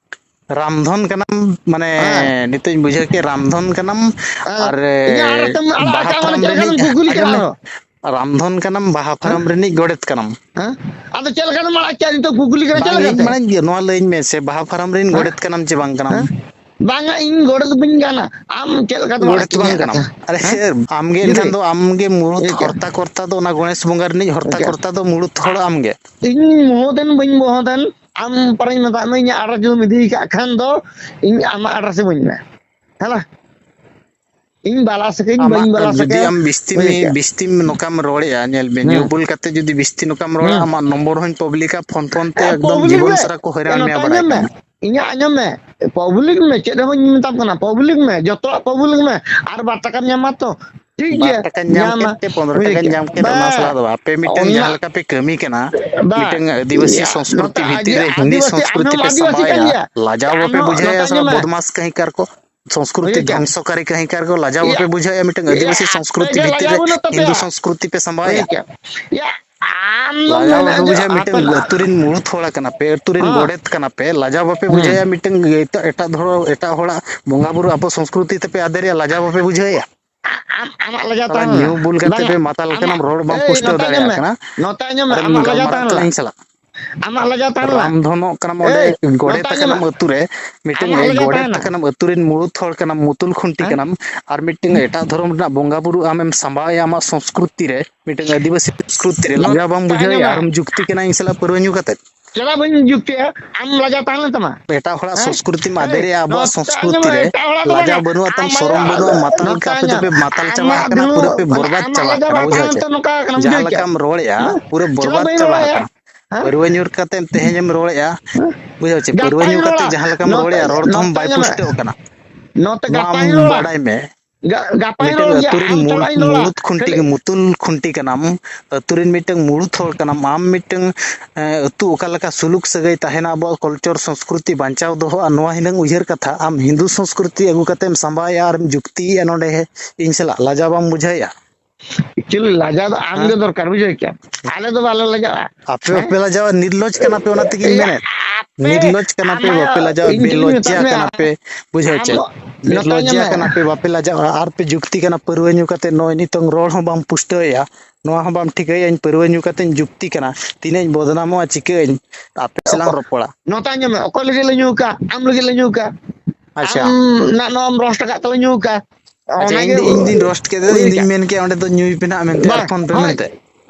ᱨᱟᱢᱫᱷᱚᱱ ᱠᱟᱱᱟᱢ, ᱢᱟᱱᱮ, ᱦᱮᱸ᱾ ᱱᱤᱛᱚᱜ ᱤᱧ ᱵᱩᱡᱷᱟᱹᱣ ᱠᱮᱫ, ᱨᱟᱢᱫᱷᱚᱱ ᱠᱟᱱᱟᱢ᱾ ᱟᱨ ᱟᱨ ᱤᱧᱟᱹᱜ ᱟᱲᱟᱜ ᱛᱮᱢ ᱟᱲᱟᱜ ᱵᱟᱦᱟ ᱟᱠᱟᱫ, ᱢᱟᱱᱮ ᱯᱷᱟᱨᱟᱢ ᱪᱮᱫ ᱞᱮᱠᱟ ᱨᱤᱱᱤᱡ, ᱫᱚᱢ ᱠᱩᱠᱞᱤ ᱠᱟᱱᱟ ᱟᱸᱡᱚᱢ ᱢᱮ, ᱟᱨᱦᱚᱸ? ᱨᱟᱢᱫᱷᱚᱱ ᱠᱟᱱᱟᱢ, ᱵᱟᱦᱟ ᱦᱮᱸ? ᱯᱷᱟᱨᱟᱢ ᱨᱤᱱᱤᱡ ᱜᱚᱰᱮᱛ ᱠᱟᱱᱟᱢ᱾ ᱦᱮᱸ? ᱟᱫᱚ ᱪᱮᱫ ᱞᱮᱠᱟ ᱫᱚᱢ ᱟᱲᱟᱜ ᱠᱮᱫ ᱱᱤᱛᱚᱜ ᱠᱩᱠᱞᱤ ᱠᱟᱱᱟ, ᱪᱮᱫ ᱵᱟᱝ, ᱤᱧ ᱞᱮᱠᱟᱛᱮ? ᱢᱟᱱᱮ, ᱱᱚᱣᱟ ᱞᱟᱹᱭᱟᱹᱧ ᱢᱮ ᱥᱮ, ᱵᱟᱦᱟ ᱯᱷᱟᱨᱟᱢ ᱨᱤᱱ ᱦᱮᱸ? ᱜᱚᱰᱮᱛ ᱠᱟᱱᱟᱢ ᱪᱮ ᱵᱟᱝ ᱠᱟᱱᱟᱢ? ᱦᱮᱸ? ᱵᱟᱝᱟ, ᱤᱧ ᱜᱚᱰᱮᱛ ᱵᱟᱹᱧ ᱜᱟᱱᱟ᱾ ᱟᱢ ᱪᱮᱫ ᱞᱮᱠᱟ ᱫᱚᱢ ᱟᱲᱟᱜ ᱜᱚᱰᱮᱛ ᱠᱮᱫ ᱵᱟᱝ ᱤᱧᱟᱹᱜ ᱠᱟᱱᱟᱢ᱾ ᱠᱟᱛᱷᱟ? ᱟᱨᱮ ᱦᱮᱸ? ᱥᱮᱨ, ᱟᱢᱜᱮ ᱮᱱᱠᱷᱟᱱ ᱫᱚ, ᱟᱢᱜᱮ ᱢᱩᱲᱩᱫ ᱦᱚᱨᱛᱟ ᱠᱚᱨᱛᱟ ᱫᱚ, ᱚᱱᱟ ᱜᱚᱬᱮᱥ ᱵᱚᱸᱜᱟ ᱨᱤᱱᱤᱡ ᱦᱚᱨᱛᱟ ᱠᱚᱨᱛᱟ ᱫᱚ ᱢᱩᱲᱩᱫ ᱦᱚᱲ ᱟᱢᱜᱮ᱾ ᱤᱧ ᱢᱚᱦᱚᱛᱮᱱ ᱵᱟᱹᱧ ᱢᱚᱦᱚᱛᱮᱱ, ᱟᱢ ᱯᱟᱨᱟᱧ ᱢᱮᱛᱟᱜ ᱢᱮ, ᱤᱧᱟᱹᱜ address ᱡᱩᱫᱤᱢ ᱤᱫᱤ ᱠᱟᱜ ᱠᱷᱟᱱ ᱫᱚ, ᱤᱧ ᱟᱢᱟᱜ address ᱤᱢᱟᱹᱧ ᱢᱮ᱾ ᱦᱮᱞᱟ᱾ ᱤᱧ ᱵᱟᱞᱟ ᱥᱟᱹᱜᱟᱹᱧ, ᱟᱢᱟᱜ ᱵᱟᱹᱧ ᱵᱟᱞᱟ ᱡᱩᱫᱤ ᱥᱟᱹᱜᱟᱹᱭᱟ, ᱟᱢ ᱵᱤᱥᱛᱤᱢ, ᱵᱟᱹᱧ ᱤᱭᱟᱹ ᱠᱮᱭᱟ᱾ ᱵᱤᱥᱛᱤᱢ ᱱᱚᱝᱠᱟᱢ ᱨᱚᱲᱮᱜᱼᱟ, ᱧᱮᱞ ᱢᱮ, ᱧᱩ ᱦᱮᱸ᱾ ᱵᱩᱞ ᱠᱟᱛᱮ ᱡᱩᱫᱤ ᱵᱤᱥᱛᱤ ᱱᱚᱝᱠᱟᱢ ᱨᱚᱲᱟ, ᱦᱮᱸ᱾ ᱟᱢᱟᱜ ᱱᱚᱢᱵᱚᱨ ᱦᱚᱸᱧ ᱯᱟᱵᱽᱞᱤᱠᱟ, ᱯᱷᱳᱱ ᱯᱷᱳᱱ ᱛᱮ ᱮ, ᱮᱠᱫᱚᱢ ᱯᱟᱵᱽᱞᱤᱠ ᱡᱤᱵᱚᱱ ᱢᱮ᱾ ᱥᱟᱨᱟ ᱠᱚ ᱦᱚᱭᱨᱟᱱ ᱮ, ᱢᱮᱭᱟ, ᱱᱚᱛᱮ ᱵᱟᱲᱟᱭ ᱧᱮᱞ ᱢᱮ᱾ ᱠᱟᱜ ᱢᱮ᱾ ᱤᱧᱟᱹᱜ ᱟᱸᱡᱚᱢ ᱢᱮ᱾ ᱯᱟᱵᱽᱞᱤᱠ ᱢᱮ, ᱪᱮᱫ ᱦᱚᱸ ᱵᱟᱹᱧ ᱢᱮᱛᱟᱢ ᱠᱟᱱᱟ᱾ ᱯᱟᱵᱽᱞᱤᱠ ᱢᱮ, ᱡᱚᱛᱚᱣᱟᱜ ᱯᱟᱵᱽᱞᱤᱠ ᱢᱮ᱾ ᱟᱨ ᱵᱟᱨ ᱴᱟᱠᱟᱢ ᱧᱟᱢᱟ ᱛᱚ᱾ ᱴᱷᱤᱠ ᱜᱮᱭᱟ, ᱵᱟᱨ ᱴᱟᱠᱟᱧ ᱧᱟᱢ ᱧᱟᱢᱟ, ᱠᱮᱫ ᱛᱮ, ᱯᱚᱱᱨᱚ ᱴᱟᱠᱟᱧ ᱧᱟᱢ ᱠᱮᱫ, ᱚᱱᱟ ᱥᱟᱞᱟᱜ ᱫᱚ ᱵᱟᱝ᱾ ᱟᱯᱮ ᱢᱤᱫᱴᱟᱝ ᱡᱟᱦᱟᱸ ᱞᱮᱠᱟ ᱯᱮ ᱠᱟᱹᱢᱤ ᱠᱟᱱᱟ, ᱵᱟ, ᱢᱤᱫᱴᱟᱝ ᱟᱹᱫᱤᱵᱟᱹᱥᱤ ᱤᱭᱟᱹ, ᱥᱚᱝᱥᱠᱨᱩᱛᱤ ᱱᱚᱛᱮ ᱵᱷᱤᱛᱤᱨ ᱨᱮ ᱦᱤᱱᱫᱤ ᱟᱹᱫᱤᱵᱟᱹᱥᱤ, ᱥᱚᱝᱥᱠᱨᱩᱛᱤ ᱟᱢ ᱯᱮ ᱦᱚᱸ ᱟᱹᱫᱤᱵᱟᱹᱥᱤ ᱥᱟᱢᱵᱟᱣᱮᱫᱼᱟ, ᱠᱟᱱ ᱜᱮᱭᱟ᱾ ᱞᱟᱡᱟᱣ ᱟᱢ ᱵᱟᱯᱮ ᱦᱚᱸ ᱵᱩᱡᱷᱟᱹᱣᱮᱫᱼᱟ ᱱᱚᱛᱮ ᱥᱟᱞᱟ ᱧᱮᱞ ᱢᱮ᱾ ᱵᱚᱫᱢᱟᱥ ᱠᱟᱹᱦᱤ ᱠᱟᱨ ᱠᱚ? ᱥᱚᱝᱥᱠᱨᱩᱛᱤ ᱵᱩᱡᱷᱟᱹᱣ ᱠᱮᱜᱼᱟᱢ? ᱫᱷᱚᱝᱥᱚᱠᱟᱨᱤ ᱠᱟᱹᱦᱤ ᱠᱟᱨ ᱠᱚ, ᱞᱟᱡᱟᱣ ᱤᱭᱟᱹ, ᱵᱟᱯᱮ ᱵᱩᱡᱷᱟᱹᱣᱮᱫᱼᱟ? ᱢᱤᱫᱴᱟᱝ ᱤᱭᱟᱹ, ᱟᱹᱫᱤᱵᱟᱹᱥᱤ ᱥᱚᱝᱥᱠᱨᱩᱛᱤ ᱟᱯᱮ ᱵᱷᱤᱛᱤᱨ ᱞᱟᱡᱟᱣ ᱨᱮ ᱵᱟᱹᱱᱩᱜ ᱛᱟᱯᱮᱭᱟ᱾ ᱦᱤᱱᱫᱩ ᱥᱚᱝᱥᱠᱨᱩᱛᱤ ᱯᱮ ᱵᱩᱡᱷᱟᱹᱣ ᱥᱟᱢᱵᱟᱣᱮᱫᱼᱟ᱾ ᱠᱮᱜᱼᱟᱢ? ᱤᱭᱟᱹ, ᱟᱢ ᱫᱚᱢ ᱞᱟᱡᱟᱣ ᱢᱮᱱᱟ ᱵᱟᱯᱮ ᱵᱩᱡᱷᱟᱹᱣᱮᱫᱼᱟ? ᱟᱯᱮ ᱢᱤᱫᱴᱟᱝ ᱞᱟ- ᱟᱹᱛᱩ ᱨᱤᱱ ᱢᱩᱬᱩᱫ ᱦᱚᱲ ᱠᱟᱱᱟ ᱯᱮ, ᱟᱹᱛᱩ ᱨᱤᱱ ᱦᱮᱸ᱾ ᱜᱚᱰᱮᱛ ᱠᱟᱱᱟ ᱯᱮ, ᱞᱟᱡᱟᱣ ᱵᱟᱯᱮ ᱦᱮᱸ᱾ ᱵᱩᱡᱷᱟᱹᱣᱮᱫᱼᱟ? ᱢᱤᱫᱴᱟᱝ ᱮᱴᱟᱜ, ᱮᱴᱟᱜ ᱫᱷᱚᱨᱚ-, ᱮᱴᱟᱜ ᱦᱚᱲᱟᱜ ᱵᱚᱸᱜᱟ ᱵᱩᱨᱩ ᱟᱵᱚ ᱥᱚᱝᱥᱠᱨᱩᱛᱤ ᱛᱮᱯᱮ ᱟᱫᱮᱨᱮᱜᱼᱟ, ᱞᱟᱡᱟᱣ ᱵᱟᱯᱮ ᱵᱩᱡᱷᱟᱹᱣᱮᱫᱼᱟ? ᱟᱢ, ᱟᱢᱟᱜ ᱞᱟᱡᱟᱣ ᱥᱟᱞᱟ ᱛᱟᱦᱮᱸ ᱧᱩ ᱞᱮᱱᱟ᱾ ᱵᱩᱞ ᱠᱟᱛᱮ ᱵᱟᱝᱟ, ᱯᱮ ᱢᱟᱛᱟᱞ ᱟᱢᱟᱜ, ᱠᱟᱱᱟᱢ, ᱨᱚᱲ ᱵᱟᱢ ᱮᱭ, ᱯᱩᱥᱴᱟᱹᱣ ᱱᱚᱛᱮ ᱟᱸᱡᱚᱢ ᱫᱟᱲᱮᱭᱟᱜ ᱢᱮ, ᱠᱟᱱᱟ᱾ ᱱᱚᱛᱮ ᱟᱸᱡᱚᱢ ᱢᱮ, ᱟᱨᱮᱢ ᱟᱢᱟᱜ ᱞᱟᱡᱟᱣ ᱜᱟᱞᱢᱟᱨᱟᱜ ᱛᱟᱦᱮᱸ ᱠᱟᱱᱟ ᱞᱮᱱᱟ᱾ ᱤᱧ ᱥᱟᱞᱟᱜ᱾ ᱟᱢᱟᱜ ᱞᱟᱡᱟᱣ ᱛᱟᱦᱮᱸ ᱞᱮᱱᱟ᱾ ᱨᱟᱢ ᱫᱷᱚᱱᱚᱜ ᱠᱟᱱᱟᱢ ᱚᱸᱰᱮ ᱮᱭ, ᱜᱚᱰᱮᱛ ᱱᱚᱛᱮ ᱟᱸᱡᱚᱢ ᱟᱠᱟᱱᱟᱢ ᱢᱮ, ᱟᱹᱛᱩ ᱨᱮ, ᱢᱤᱫᱴᱟᱝ ᱟᱢᱟᱜ ᱮ ᱞᱟᱡᱟᱣ ᱜᱚᱰᱮᱛ ᱛᱟᱦᱮᱸ ᱞᱮᱱᱟ᱾ ᱟᱠᱟᱱᱟᱢ, ᱟᱹᱛᱩ ᱨᱮᱱ ᱢᱩᱬᱩᱫ ᱦᱚᱲ ᱠᱟᱱᱟᱢ, ᱢᱩᱛᱩᱞ ᱠᱷᱩᱱᱴᱤ ᱦᱮᱸ? ᱠᱟᱱᱟᱢ, ᱟᱨ ᱢᱤᱫᱴᱟᱝ ᱮᱴᱟᱜ ᱫᱷᱚᱨᱚᱢ ᱨᱮᱱᱟᱜ ᱵᱚᱸᱜᱟ ᱵᱩᱨᱩ ᱟᱢᱮᱢ ᱥᱟᱢᱵᱟᱣᱮᱫᱼᱟ ᱟᱢᱟᱜ ᱥᱚᱝᱥᱠᱨᱩᱛᱤ ᱨᱮ, ᱢᱤᱫᱴᱟᱝ ᱟᱹᱫᱤᱵᱟᱹᱥᱤ ᱥᱚᱝᱥᱠᱨᱩᱛᱤ ᱨᱮ ᱞᱟᱡᱟᱣ ᱵᱟᱢ ᱱᱚᱛᱮ ᱵᱩᱡᱷᱟᱹᱣᱮᱫᱼᱟ, ᱟᱸᱡᱚᱢ ᱢᱮ᱾ ᱟᱨᱮᱢ ᱡᱩᱠᱛᱤ ᱠᱟᱱᱟ ᱤᱧ ᱥᱟᱞᱟᱜ ᱯᱟᱹᱨᱣᱟᱹ ᱧᱩ ᱠᱟᱛᱮ᱾ ᱪᱮᱫᱟᱜ ᱵᱟᱹᱧ ᱡᱩᱠᱛᱤᱭᱟ? ᱟᱢ ᱞᱟᱡᱟᱣ ᱛᱟᱦᱮᱸ ᱞᱮᱱ ᱛᱟᱢᱟ? ᱮᱴᱟᱜ ᱦᱚᱲᱟᱜ ᱦᱮᱸ? ᱥᱚᱝᱥᱠᱨᱩᱛᱤᱢ ᱮᱭ, ᱟᱫᱮᱨᱮᱜᱼᱟ, ᱟᱵᱚᱣᱟᱜ ᱱᱚᱛᱮ ᱥᱚᱝᱥᱠᱨᱩᱛᱤ ᱟᱸᱡᱚᱢ ᱢᱮ, ᱨᱮ ᱮᱴᱟᱜ ᱦᱚᱲᱟᱜ ᱫᱚ ᱞᱟᱡᱟᱣ ᱵᱟᱝᱟ᱾ ᱵᱟᱹᱱᱩᱜᱼᱟ ᱛᱟᱢ, ᱟᱢ ᱥᱚᱨᱚᱢ ᱟᱭᱳ, ᱵᱟᱹᱱᱩᱜᱼᱟ, ᱢᱟᱛᱟᱞ ᱱᱚᱛᱮ ᱞᱮᱠᱟ ᱟᱯᱮ ᱟᱸᱡᱚᱢ ᱫᱚᱯᱮ ᱢᱮ, ᱢᱟᱛᱟᱞ ᱪᱟᱵᱟ ᱟᱢᱟᱜ ᱟᱠᱟᱱᱟ, ᱫᱩᱲᱩᱵ, ᱯᱩᱨᱟᱹ ᱯᱮ ᱢᱟᱱᱮ ᱵᱚᱨᱵᱟᱫ ᱟᱢᱟᱜ ᱪᱟᱵᱟ ᱞᱟᱡᱟᱣ ᱟᱠᱟᱱᱟ, ᱵᱟᱝ ᱵᱩᱡᱷᱟᱹᱣ ᱛᱟᱦᱮᱸ ᱞᱮᱱ ᱪᱮ? ᱛᱟᱢ, ᱱᱚᱝᱠᱟ ᱠᱟᱱᱟᱢ, ᱡᱟᱦᱟᱸ ᱵᱩᱡᱷᱟᱹᱣ ᱠᱮᱜᱼᱟ? ᱞᱮᱠᱟᱢ ᱨᱚᱲᱮᱜᱼᱟ, ᱦᱮᱸ? ᱯᱩᱨᱟᱹ ᱪᱮᱫᱟᱜ ᱵᱚᱨᱵᱟᱫ ᱵᱟᱹᱧ ᱪᱟᱵᱟ ᱨᱚᱲᱮᱜᱼᱟ? ᱟᱠᱟᱱᱟ᱾ ᱦᱮᱸ? ᱯᱟᱹᱨᱣᱟᱹ ᱧᱩᱨ ᱠᱟᱛᱮᱢ ᱛᱮᱦᱮᱧᱮᱢ ᱨᱚᱲᱮᱜᱼᱟ, ᱦᱮᱸ? ᱵᱩᱡᱷᱟᱹᱣ ᱪᱮ? ᱯᱟᱹᱨᱣᱟᱹ ᱜᱟᱯᱟᱧ ᱧᱩᱨ ᱨᱚᱲᱟ, ᱠᱟᱛᱮ ᱡᱟᱦᱟᱸ ᱞᱮᱠᱟᱢ ᱱᱚᱛᱮ, ᱨᱚᱲᱮᱜᱼᱟ, ᱨᱚᱲ ᱛᱟᱢ ᱱᱚᱛᱮ ᱵᱟᱭ ᱟᱸᱡᱚᱢ ᱢᱮ᱾ ᱯᱩᱥᱴᱟᱹᱜ ᱠᱟᱱᱟ᱾ ᱱᱚᱛᱮ ᱱᱚᱣᱟ ᱜᱟᱯᱟᱧ ᱟᱢ ᱨᱚᱲᱟ᱾ ᱵᱟᱰᱟᱭ ᱢᱮ᱾ ᱜᱟ-, ᱜᱟᱯᱟᱧ ᱢᱤᱫᱴᱟᱝ ᱨᱚᱲ ᱜᱮᱭᱟ, ᱟᱹᱛᱩ ᱨᱮᱱ ᱟᱢ ᱢᱩᱬ-, ᱪᱟᱞᱟᱜ ᱤᱧ ᱨᱚᱲᱟ᱾ ᱢᱩᱬᱩᱫ ᱠᱷᱩᱱᱴᱤ ᱠᱷᱟᱹᱞᱤ ᱜᱮ, ᱢᱩᱛᱩᱞ ᱠᱷᱩᱱᱴᱤ ᱜᱮ, ᱢᱩᱛᱩᱞ ᱠᱷᱩᱱᱴᱤ ᱠᱟᱱᱟᱢ᱾ ᱟᱹᱛᱩ ᱨᱮᱱ ᱢᱤᱫᱴᱟᱝ ᱢᱩᱬᱩᱫ ᱦᱚᱲ ᱠᱟᱱᱟᱢ᱾ ᱟᱢ ᱢᱤᱫᱴᱟᱝ, ᱮᱸ, ᱟᱹᱛᱩ ᱚᱠᱟ ᱞᱮᱠᱟ ᱥᱩᱞᱩᱠ ᱥᱟᱹᱜᱟᱹᱭ ᱛᱟᱦᱮᱱᱟ, ᱟᱵᱚᱣᱟᱜ culture ᱥᱚᱝᱥᱠᱨᱩᱛᱤ ᱵᱟᱧᱪᱟᱣ ᱫᱚᱦᱚᱜᱼᱟ, ᱱᱚᱣᱟ ᱦᱤᱱᱟᱹᱝ ᱩᱭᱦᱟᱹᱨ ᱠᱟᱛᱷᱟ ᱟᱢ ᱦᱤᱱᱫᱩ ᱥᱚᱝᱥᱠᱨᱩᱛᱤ ᱟᱹᱜᱩ ᱠᱟᱛᱮᱢ ᱥᱟᱢᱵᱟᱣᱮᱜᱼᱟ ᱟᱨᱮᱢ ᱡᱩᱠᱛᱤᱭᱮᱜᱼᱟ ᱱᱚᱰᱮ ᱤᱧ ᱥᱟᱞᱟᱜ᱾ ᱞᱟᱡᱟᱣ ᱵᱟᱢ ᱵᱩᱡᱷᱟᱹᱣᱮᱜᱼᱟ? Actually ᱞᱟᱡᱟᱣ ᱫᱚ ᱟᱢ ᱦᱮᱸ? ᱜᱮ ᱫᱚᱨᱠᱟᱨ, ᱵᱩᱡᱷᱟᱹᱣ ᱠᱮᱜᱼᱟᱢ? ᱟᱞᱮ ᱫᱚ ᱵᱟᱞᱮ ᱞᱟᱡᱟᱜᱼᱟ᱾ ᱟᱯᱮ ᱦᱮᱸ? ᱵᱟᱯᱮ ᱞᱟᱡᱟᱣᱟ, ᱱᱤᱨᱞᱚᱡᱽ ᱠᱟᱱᱟ ᱯᱮ, ᱚᱱᱟ ᱛᱮᱜᱤᱧ ᱮᱭᱟ, ᱢᱮᱱᱮᱫ᱾ ᱟᱯᱮ, ᱱᱤᱨᱞᱚᱡᱽ ᱠᱟᱱᱟ ᱯᱮ, ᱟᱢᱟᱜ ᱵᱟᱯᱮ ᱞᱟᱡᱟᱣᱟ, ᱤᱧ ᱡᱩᱫᱤᱧ ᱵᱮᱞᱚᱡᱽᱡᱟ ᱢᱮᱛᱟᱫ ᱢᱮᱭᱟ, ᱠᱟᱱᱟ ᱯᱮ, ᱵᱩᱡᱷᱟᱹᱣ ᱟᱢ ᱪᱮ? ᱫᱚ, ᱱᱚᱛᱮ ᱧᱮᱞ ᱵᱮᱞᱚᱡᱽᱡᱟ ᱢᱮ᱾ ᱠᱟᱱᱟ ᱯᱮ, ᱵᱟᱯᱮ ᱞᱟᱡᱟᱜᱼᱟ, ᱟᱨ ᱯᱮ ᱡᱩᱠᱛᱤ ᱠᱟᱱᱟ, ᱯᱟᱹᱨᱣᱟᱹ ᱧᱩ ᱠᱟᱛᱮ ᱱᱚᱜᱼᱚᱭ ᱱᱤᱛᱚᱝ ᱨᱚᱲ ᱦᱚᱸ ᱵᱟᱢ ᱯᱩᱥᱴᱟᱹᱣᱮᱜᱼᱟ᱾ ᱱᱚᱣᱟ ᱦᱚᱸ ᱵᱟᱢ ᱴᱷᱤᱠᱟᱹᱭᱮᱜᱼᱟ, ᱤᱧ ᱯᱟᱹᱨᱣᱟᱹ ᱧᱩ ᱠᱟᱛᱮᱧ ᱡᱩᱠᱛᱤ ᱠᱟᱱᱟ, ᱛᱤᱱᱟᱹᱜ ᱤᱧ ᱵᱚᱫᱱᱟᱢᱚᱜᱼᱟ, ᱪᱤᱠᱟᱹᱜ ᱟᱹᱧ, ᱟᱯᱮ ᱥᱟᱞᱟᱝ ᱚᱠᱚ-, ᱨᱚᱯᱚᱲᱟ᱾ ᱱᱚᱛᱮ ᱧᱮᱞ ᱢᱮ, ᱚᱠᱚᱭ ᱞᱟᱹᱜᱤᱫ ᱞᱮ ᱧᱩ ᱠᱟᱜᱼᱟ? ᱟᱢ ᱞᱟᱹᱜᱤᱫ ᱞᱮ ᱧᱩ ᱠᱟᱜᱼᱟ᱾ ᱟᱪᱪᱷᱟ᱾ ᱟᱢ ᱱᱟ-, ᱱᱚᱣᱟᱢ ᱨᱳᱥᱴ ᱟᱠᱟᱫ ᱛᱮᱞᱮ ᱧᱩ ᱠᱟᱜᱼᱟ᱾ ᱟᱪᱪᱷᱟ, ᱚᱱᱟᱜᱮ ᱤᱧ ᱫᱚ, ᱤᱧ ᱫᱩᱧ ᱨᱳᱥᱴ ᱠᱮᱫᱟ, ᱦᱩᱭ ᱤᱧ ᱫᱩᱧ ᱠᱟᱜᱼᱟ᱾ ᱢᱮᱱ ᱠᱮᱜᱼᱟ ᱚᱸᱰᱮ ᱫᱚ ᱧᱩᱭ ᱯᱮ ᱱᱟᱦᱟᱜ ᱢᱮᱱᱛᱮ, ᱟᱨ ᱵᱟᱝ, ᱯᱷᱳᱱ ᱯᱮ ᱦᱳᱭ᱾ ᱢᱮᱱᱛᱮ᱾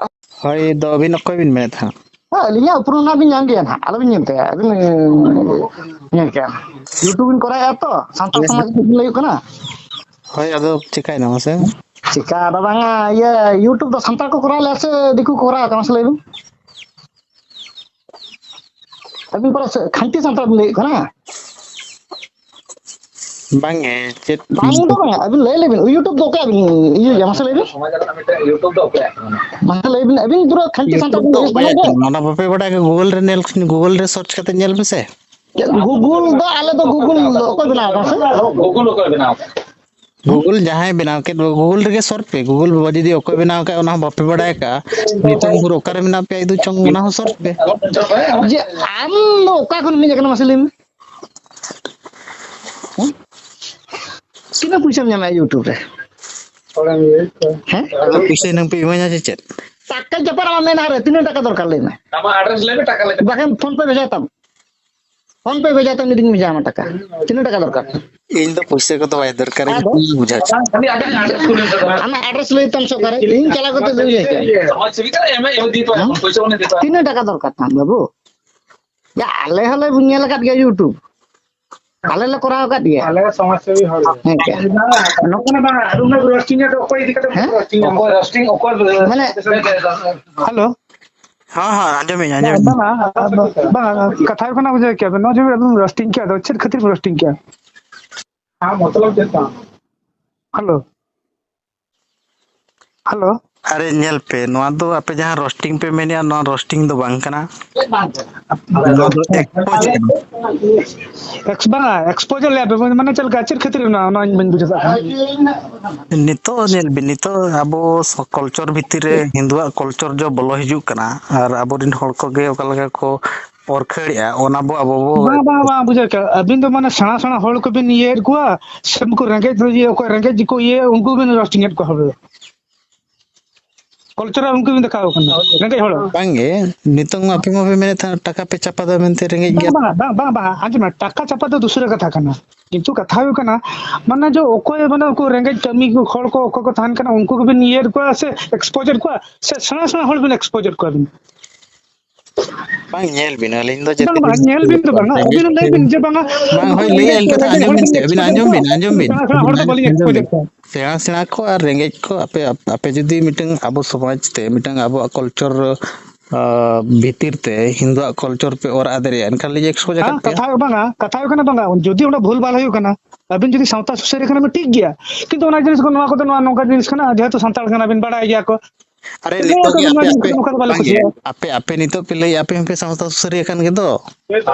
ᱦᱳᱭ, ᱫᱚ ᱟᱹᱵᱤᱱ ᱚᱠᱚᱭ ᱵᱤᱱ ᱢᱮᱱᱮᱫ ᱛᱟᱦᱮᱸᱫ? ᱦᱮᱸ, ᱟᱹᱞᱤᱧᱟᱜ ᱩᱯᱨᱩᱢ ᱱᱟᱦᱟᱜ ᱵᱤᱱ ᱧᱟᱢ ᱜᱮᱭᱟ ᱱᱟᱦᱟᱜ, ᱟᱞᱚᱵᱤᱱ ᱧᱮᱞ ᱠᱮᱜᱼᱟ᱾ YouTube ᱵᱤᱱ ᱠᱚᱨᱟᱣᱮᱫᱼᱟ ᱛᱚ, ᱥᱟᱱᱛᱟᱲ ᱵᱮᱥ ᱥᱚᱢᱟᱡᱽ ᱜᱮ᱾ ᱨᱮᱱᱟᱜ ᱵᱤᱱ ᱞᱟᱹᱭ ᱦᱩᱭᱩᱜ ᱠᱟᱱᱟ᱾ ᱦᱳᱭ, ᱟᱫᱚ ᱪᱤᱠᱟᱹᱭᱮᱱᱟ ᱢᱟᱥᱮ? ᱪᱤᱠᱟ ᱟᱫᱚ ᱵᱟᱝᱟ, ᱤᱭᱟᱹ, YouTube ᱫᱚ ᱥᱟᱱᱛᱟᱲ ᱠᱚ ᱠᱚᱨᱟᱣ ᱞᱮᱜᱼᱟ ᱥᱮ ᱫᱤᱠᱩ ᱠᱚ ᱠᱚᱨᱟᱣ ᱠᱟᱜᱼᱟ, ᱢᱟᱥᱮ ᱞᱟᱹᱭ ᱵᱤᱱ? ᱟᱹᱵᱤᱱ ᱯᱟᱞᱮ ᱥᱮ-, ᱠᱷᱟᱱᱴᱤ ᱥᱟᱱᱛᱟᱲ ᱵᱤᱱ ᱞᱟᱹᱭᱮᱫ ᱠᱟᱱᱟ? ᱵᱟᱝ ᱮ, ᱪᱮᱫ ᱵᱟᱝ ᱫᱚ ᱵᱟᱝ, ᱟᱹᱵᱤᱱ ᱞᱟᱹᱭ ᱞᱮᱵᱤᱱ, YouTube ᱫᱚ ᱚᱠᱚᱭᱟᱜ ᱵᱤᱱ ᱤᱭᱟᱹᱭᱟ? ᱢᱟᱥᱮ ᱞᱟᱹᱭ ᱵᱤᱱ᱾ ᱥᱚᱢᱟᱡᱽ ᱨᱮᱱᱟᱜ ᱢᱤᱫᱴᱮᱱ YouTube ᱫᱚ ᱚᱠᱚᱭᱟᱜ ᱠᱟᱱᱟ? ᱢᱟᱥᱮ ᱞᱟᱹᱭ ᱵᱤᱱ, ᱟᱹᱵᱤᱱ ᱯᱩᱨᱟᱹ ᱠᱷᱟᱹᱞᱤ ᱥᱟᱱᱛᱟᱲ YouTube ᱫᱚ ᱵᱤᱱ ᱞᱟᱹᱭ ᱚᱠᱚᱭᱟᱜ ᱠᱟᱱᱟ? ᱠᱟᱱᱟ? ᱚᱱᱟ ᱵᱟᱯᱮ ᱵᱟᱰᱟᱭ ᱠᱟᱜ? Google ᱨᱮ ᱧᱮᱞ, Google ᱨᱮ search ᱠᱟᱛᱮ ᱧᱮᱞ ᱢᱮᱥᱮ᱾ ᱪᱮᱫ Google ᱫᱚ, ᱟᱞᱮ ᱫᱚ Google ᱫᱚ ᱚᱠᱚᱭ ᱵᱮᱱᱟᱣ ᱟᱠᱟᱫ ᱥᱮ? Google ᱚᱠᱚᱭ ᱵᱮᱱᱟᱣ ᱟᱠᱟᱫ? Google ᱡᱟᱦᱟᱸᱭ ᱵᱮᱱᱟᱣ ᱠᱮᱫ, Google ᱨᱮᱜᱮ search ᱯᱮ᱾ Google ᱵᱟᱵᱟ ᱡᱩᱫᱤ ᱚᱠᱚᱭ ᱵᱮᱱᱟᱣ ᱠᱟᱜ, ᱚᱱᱟ ᱦᱚᱸ ᱵᱟᱯᱮ ᱵᱟᱰᱟᱭ ᱠᱟᱜᱼᱟ, ᱧᱩᱛᱩᱢ ᱵᱷᱩᱨ ᱚᱠᱟᱨᱮ ᱢᱮᱱᱟᱜ ᱯᱮᱭᱟ ᱤᱫᱩ ᱪᱚᱝ, ᱚᱱᱟ ᱦᱚᱸ search ᱯᱮ᱾ ᱡᱮ ᱟᱢ ᱫᱚ ᱚᱠᱟ ᱠᱷᱚᱱ ᱦᱮᱡ ᱟᱠᱟᱱᱟ, ᱢᱟᱥᱮ ᱞᱟᱹᱭ ᱢᱮ? ᱦᱮᱸ? ᱛᱤᱱᱟᱹᱜ ᱯᱩᱭᱥᱟᱹᱢ ᱧᱟᱢᱟ YouTube ᱨᱮ? ᱦᱮᱸ? ᱟᱫᱚ ᱯᱩᱭᱥᱟᱹ ᱮᱱᱟᱝ ᱯᱮ ᱤᱢᱟᱹᱧᱟ ᱥᱮ ᱪᱮᱫ? ᱴᱟᱠᱟ ᱪᱟᱯᱟᱫ ᱟᱢᱟᱜ ᱢᱮᱫᱦᱟ ᱨᱮ, ᱛᱤᱱᱟᱹᱜ ᱴᱟᱠᱟ ᱫᱚᱨᱠᱟᱨ, ᱞᱟᱹᱭ ᱢᱮ? ᱟᱢᱟᱜ address ᱞᱟᱹᱭ ᱢᱮ, ᱴᱟᱠᱟ ᱞᱟᱹᱭ ᱢᱮ᱾ ᱵᱟᱠᱷᱟᱱ PhonePe ᱵᱷᱮᱡᱟᱭ ᱛᱟᱢ᱾ PhonePe ᱵᱷᱮᱡᱟᱭ ᱛᱟᱢ, ᱡᱩᱫᱤᱧ ᱵᱷᱮᱡᱟ ᱟᱢᱟ ᱴᱟᱠᱟ᱾ ᱛᱤᱱᱟᱹᱜ ᱴᱟᱠᱟ ᱫᱚᱨᱠᱟᱨ? ᱤᱧ ᱫᱚ ᱯᱩᱭᱥᱟᱹ ᱠᱚᱫᱚ ᱵᱟᱭ ᱫᱚᱨᱠᱟᱨ, ᱟᱫᱚ? ᱤᱧ ᱵᱩᱡᱷᱟᱹᱣ ᱦᱚᱪᱚ᱾ ᱟᱢᱟᱜ address ᱞᱟᱹᱭ ᱛᱟᱢ ᱥᱮ ᱚᱠᱟᱨᱮ? ᱤᱧ ᱪᱟᱞᱟᱣ ᱠᱟᱛᱮ ᱞᱟᱹᱭ ᱦᱚᱪᱚᱭᱟ᱾ ᱦᱮᱸ? ᱛᱤᱱᱟᱹᱜ ᱴᱟᱠᱟ ᱫᱚᱨᱠᱟᱨ ᱛᱟᱢ, ᱵᱟᱹᱵᱩ? ᱭᱟ, ᱟᱞᱮ ᱦᱚᱸᱞᱮ ᱧᱮᱞ ᱟᱠᱟᱫ ᱜᱮᱭᱟ YouTube᱾ ᱟᱞᱮ ᱞᱮ ᱠᱚᱨᱟᱣ ᱟᱠᱟᱫ ᱜᱮᱭᱟ᱾ ᱟᱞᱮ ᱦᱚᱸ ᱥᱚᱢᱟᱡᱽ ᱥᱮᱵᱤ ᱦᱚᱲ ᱜᱮ᱾ ᱦᱮᱸ, ᱪᱮᱫ? ᱱᱚᱜᱼᱚ ᱱᱟ ᱵᱟᱝ, ᱟᱨ ᱩᱱᱟᱹᱜ roasting ᱮᱫ ᱫᱚ ᱚᱠᱚᱭ ᱤᱫᱤ ᱠᱟᱛᱮ ᱦᱮᱸ? Roasting ᱮᱫ? ᱚᱠᱚᱭ roasting, ᱚᱠᱚᱭ ᱢᱟᱱᱮ ᱦᱮᱞᱳ᱾ ᱦᱮᱸ, ᱦᱮᱸ, ᱟᱸᱡᱚᱢᱤᱧ, ᱟᱸᱡᱚᱢᱤᱧ᱾ ᱵᱟᱝᱟ, ᱵᱟᱝᱟ, ᱠᱟᱛᱷᱟ ᱦᱩᱭᱩᱜ ᱠᱟᱱᱟ, ᱵᱩᱡᱷᱟᱹᱣ ᱠᱮᱜᱼᱟ ᱵᱮᱱ, ᱱᱚᱜᱼᱚᱭ ᱡᱮ ᱟᱵᱮᱱ roasting ᱠᱮᱜᱼᱟ, ᱟᱫᱚ ᱪᱮᱫ ᱠᱷᱟᱹᱛᱤᱨ roasting ᱠᱮᱜᱼᱟ? ᱦᱮᱸ, ᱢᱚᱛᱞᱚᱵ ᱪᱮᱫ ᱠᱟᱱᱟ? ᱦᱮᱞᱳ᱾ ᱦᱮᱞᱳ᱾ ᱟᱨᱮ ᱧᱮᱞ ᱯᱮ, ᱱᱚᱣᱟ ᱫᱚ ᱟᱯᱮ ᱡᱟᱦᱟᱸ roasting ᱯᱮ ᱢᱮᱱᱮᱜᱼᱟ, ᱱᱚᱣᱟ roasting ᱫᱚ ᱵᱟᱝ ᱠᱟᱱᱟ᱾ ᱱᱚᱣᱟ ᱫᱚ expose ᱠᱟᱱᱟ᱾ Ex-, ᱵᱟᱝᱟ, expose ᱞᱮᱭᱟ ᱯᱮ, ᱢᱟᱱᱮ ᱪᱮᱫ ᱞᱮᱠᱟ, ᱪᱮᱫ ᱠᱷᱟᱹᱛᱤᱨ ᱚᱱᱟ, ᱚᱱᱟᱧ ᱵᱟᱹᱧ ᱵᱩᱡᱷᱟᱹᱣ ᱫᱟᱲᱮᱭᱟᱜ ᱠᱟᱱᱟ᱾ ᱱᱤᱛᱚᱜ ᱧᱮᱞ ᱵᱤᱱ, ᱱᱤᱛᱚᱜ ᱟᱵᱚ ᱥᱚ-, culture ᱵᱷᱤᱛᱤᱨ ᱨᱮ ᱦᱤᱱᱫᱩᱣᱟᱜ culture ᱡᱚ ᱵᱚᱞᱚ ᱦᱤᱡᱩᱜ ᱠᱟᱱᱟ, ᱟᱨ ᱟᱵᱚᱨᱮᱱ ᱦᱚᱲ ᱠᱚᱜᱮ ᱚᱠᱟ ᱞᱮᱠᱟ ᱠᱚ ᱯᱚᱨᱠᱷᱟᱹᱲᱮᱜᱼᱟ, ᱚᱱᱟ ᱵᱚ ᱟᱵᱚ ᱵᱚ ᱵᱟᱝ, ᱵᱟᱝ, ᱵᱟᱝ, ᱵᱩᱡᱷᱟᱹᱣ ᱠᱮᱜᱼᱟ᱾ ᱟᱹᱵᱤᱱ ᱫᱚ ᱢᱟᱱᱮ ᱥᱮᱬᱟ ᱥᱮᱬᱟ ᱦᱚᱲ ᱠᱚᱵᱤᱱ ᱤᱭᱟᱹᱭᱮᱫ ᱠᱚᱣᱟ, ᱥᱮ ᱩᱱᱠᱩ ᱨᱮᱸᱜᱮᱡ ᱫᱚ ᱤᱭᱟᱹ, ᱚᱠᱚᱭ ᱨᱮᱸᱜᱮᱡ ᱜᱮᱠᱚ ᱤᱭᱟᱹ, ᱩᱱᱠᱩ ᱵᱤᱱ roasting ᱮᱫ ᱠᱚᱣᱟ ᱦᱚᱲ ᱫᱚ᱾ Culture ᱩᱱᱠᱩ ᱵᱤᱱ ᱫᱮᱠᱷᱟᱣ ᱠᱟᱱᱟ, ᱨᱮᱸᱜᱮᱡ ᱦᱚᱲ᱾ ᱵᱟᱝᱜᱮ, ᱱᱤᱛᱚᱝ ᱢᱟ ᱟᱯᱮ ᱢᱟᱯᱮ ᱢᱮᱱᱮᱫ ᱛᱟᱦᱮᱸ ᱴᱟᱠᱟ ᱯᱮ ᱪᱟᱯᱟᱫᱟ ᱢᱮᱱᱛᱮ ᱨᱮᱸᱜᱮᱡ ᱜᱮᱭᱟ᱾ ᱵᱟᱝ, ᱵᱟᱝ, ᱵᱟᱝ, ᱵᱟᱝ, ᱵᱟᱝ, ᱟᱸᱡᱚᱢ ᱢᱮ, ᱴᱟᱠᱟ ᱪᱟᱯᱟᱫ ᱫᱚ ᱫᱩᱥᱨᱟᱹ ᱠᱟᱛᱷᱟ ᱠᱟᱱᱟ, ᱠᱤᱱᱛᱩ ᱠᱟᱛᱷᱟ ᱦᱩᱭᱩᱜ ᱠᱟᱱᱟ, ᱢᱟᱱᱮ ᱡᱮ ᱚᱠᱚᱭ, ᱢᱟᱱᱮ ᱩᱱᱠᱩ ᱨᱮᱸᱜᱮᱡ ᱠᱟᱹᱢᱤ ᱦᱚᱲ ᱠᱚ ᱚᱠᱚᱭ ᱠᱚ ᱛᱟᱦᱮᱱ ᱠᱟᱱᱟ, ᱩᱱᱠᱩ ᱜᱮᱵᱤᱱ ᱤᱭᱟᱹᱭᱮᱫ ᱠᱚᱣᱟ ᱥᱮ expose ᱮᱫ ᱠᱚᱣᱟ, ᱥᱮ ᱥᱮᱬᱟ ᱥᱮᱬᱟ ᱦᱚᱲ ᱵᱤᱱ expose ᱮᱫ ᱠᱚᱣᱟ ᱵᱤᱱ? ᱵᱟᱝ, ᱧᱮᱞ ᱵᱤᱱ, ᱟᱹᱞᱤᱧ ᱫᱚ ᱡᱮᱛᱮ ᱵᱟᱝ, ᱵᱟᱝ, ᱞᱤᱧ ᱧᱮᱞ ᱵᱤᱱ ᱫᱚ ᱵᱟᱝᱟ, ᱨᱮᱸᱜᱮᱡ ᱟᱹᱵᱤᱱ ᱞᱟᱹᱭ ᱵᱤᱱ ᱡᱮ ᱵᱟᱝᱟ, ᱵᱟᱝ, ᱱᱩᱠᱩ ᱦᱳᱭ, ᱞᱟᱹᱭ ᱨᱮᱸᱜᱮᱡ, ᱟᱹᱞᱤᱧ ᱠᱟᱛᱷᱟ ᱨᱮᱸᱜᱮᱡ ᱦᱚᱲ ᱟᱸᱡᱚᱢ ᱵᱤᱱ ᱵᱤᱱ ᱥᱮ, ᱟᱹᱵᱤᱱ expose ᱮᱫ ᱟᱸᱡᱚᱢ ᱠᱚᱣᱟ, ᱵᱤᱱ, ᱟᱸᱡᱚᱢ ᱵᱤᱱ, ᱥᱮᱬᱟ ᱥᱮᱬᱟ ᱦᱚᱲ ᱫᱚ ᱵᱟᱹᱞᱤᱧ ᱟᱸᱡᱚᱢ expose ᱮᱫ ᱵᱤᱱ᱾ ᱠᱚᱣᱟ᱾ ᱥᱮᱬᱟ ᱥᱮᱬᱟ ᱠᱚ ᱟᱨ ᱨᱮᱸᱜᱮᱡ ᱠᱚ ᱟᱯᱮ, ᱟᱯ-, ᱟᱯᱮ ᱡᱩᱫᱤ ᱢᱤᱫᱴᱟᱝ ᱟᱵᱚ ᱥᱚᱢᱟᱡᱽ ᱛᱮ, ᱢᱤᱫᱴᱟᱝ ᱟᱵᱚᱣᱟᱜ culture ᱟᱸ, ᱵᱷᱤᱛᱤᱨ ᱛᱮ ᱦᱤᱱᱫᱩᱣᱟᱜ ᱠᱚᱞᱪᱚᱨ ᱯᱮ ᱚᱨ ᱟᱫᱮᱨᱮᱜᱼᱟ, ᱮᱱᱠᱷᱟᱱ ᱞᱤᱧ ᱮᱠᱥᱯᱳᱡᱽ ᱟᱠᱟᱫ ᱦᱮᱸ, ᱯᱮᱭᱟ᱾ ᱠᱟᱛᱷᱟ ᱦᱩᱭᱩᱜ ᱵᱟᱝᱟ, ᱠᱟᱛᱷᱟ ᱦᱩᱭᱩᱜ ᱠᱟᱱᱟ ᱵᱟᱝᱟ, ᱡᱩᱫᱤ ᱚᱸᱰᱮ ᱵᱷᱩᱞ ᱵᱷᱟᱞ ᱦᱩᱭᱩᱜ ᱠᱟᱱᱟ, ᱟᱹᱵᱤᱱ ᱡᱩᱫᱤ ᱥᱟᱶᱛᱟ ᱥᱩᱥᱟᱹᱨᱤᱭᱟᱹ ᱠᱟᱱᱟ ᱵᱤᱱ ᱴᱷᱤᱠ ᱜᱮᱭᱟ, ᱠᱤᱱᱛᱩ ᱚᱱᱟ ᱡᱤᱱᱤᱥ ᱠᱚ, ᱱᱚᱣᱟ ᱠᱚᱫᱚ ᱱᱚᱣᱟ ᱱᱚᱝᱠᱟ ᱡᱤᱱᱤᱥ ᱠᱟᱱᱟ, ᱡᱮᱦᱮᱛᱩ ᱥᱟᱱᱛᱟᱲ ᱠᱟᱱᱟ ᱵᱤᱱ, ᱵᱟᱲᱟᱭ ᱜᱮᱭᱟ ᱠᱚ᱾ ᱟᱨᱮ, ᱞᱟᱹᱭ ᱱᱤᱛᱚᱜ ᱟᱠᱚ ᱜᱮ ᱵᱤᱱ, ᱱᱚᱣᱟ ᱟᱯᱮ, ᱡᱤᱱᱤᱥ ᱟᱯᱮ, ᱠᱚᱫᱚ ᱱᱚᱝᱠᱟ ᱫᱚ ᱵᱟᱞᱮ ᱵᱟᱝ ᱜᱮ, ᱠᱩᱥᱤᱭᱟᱜᱼᱟ᱾ ᱟᱯᱮ, ᱟᱯᱮ ᱱᱤᱛᱚᱜ ᱯᱮ ᱞᱟᱹᱭᱮᱫᱼᱟ, ᱟᱯᱮ ᱦᱚᱸᱯᱮ ᱥᱟᱶᱛᱟ ᱥᱩᱥᱟᱹᱨᱤᱭᱟᱹ ᱠᱟᱱ ᱜᱮ ᱫᱚ᱾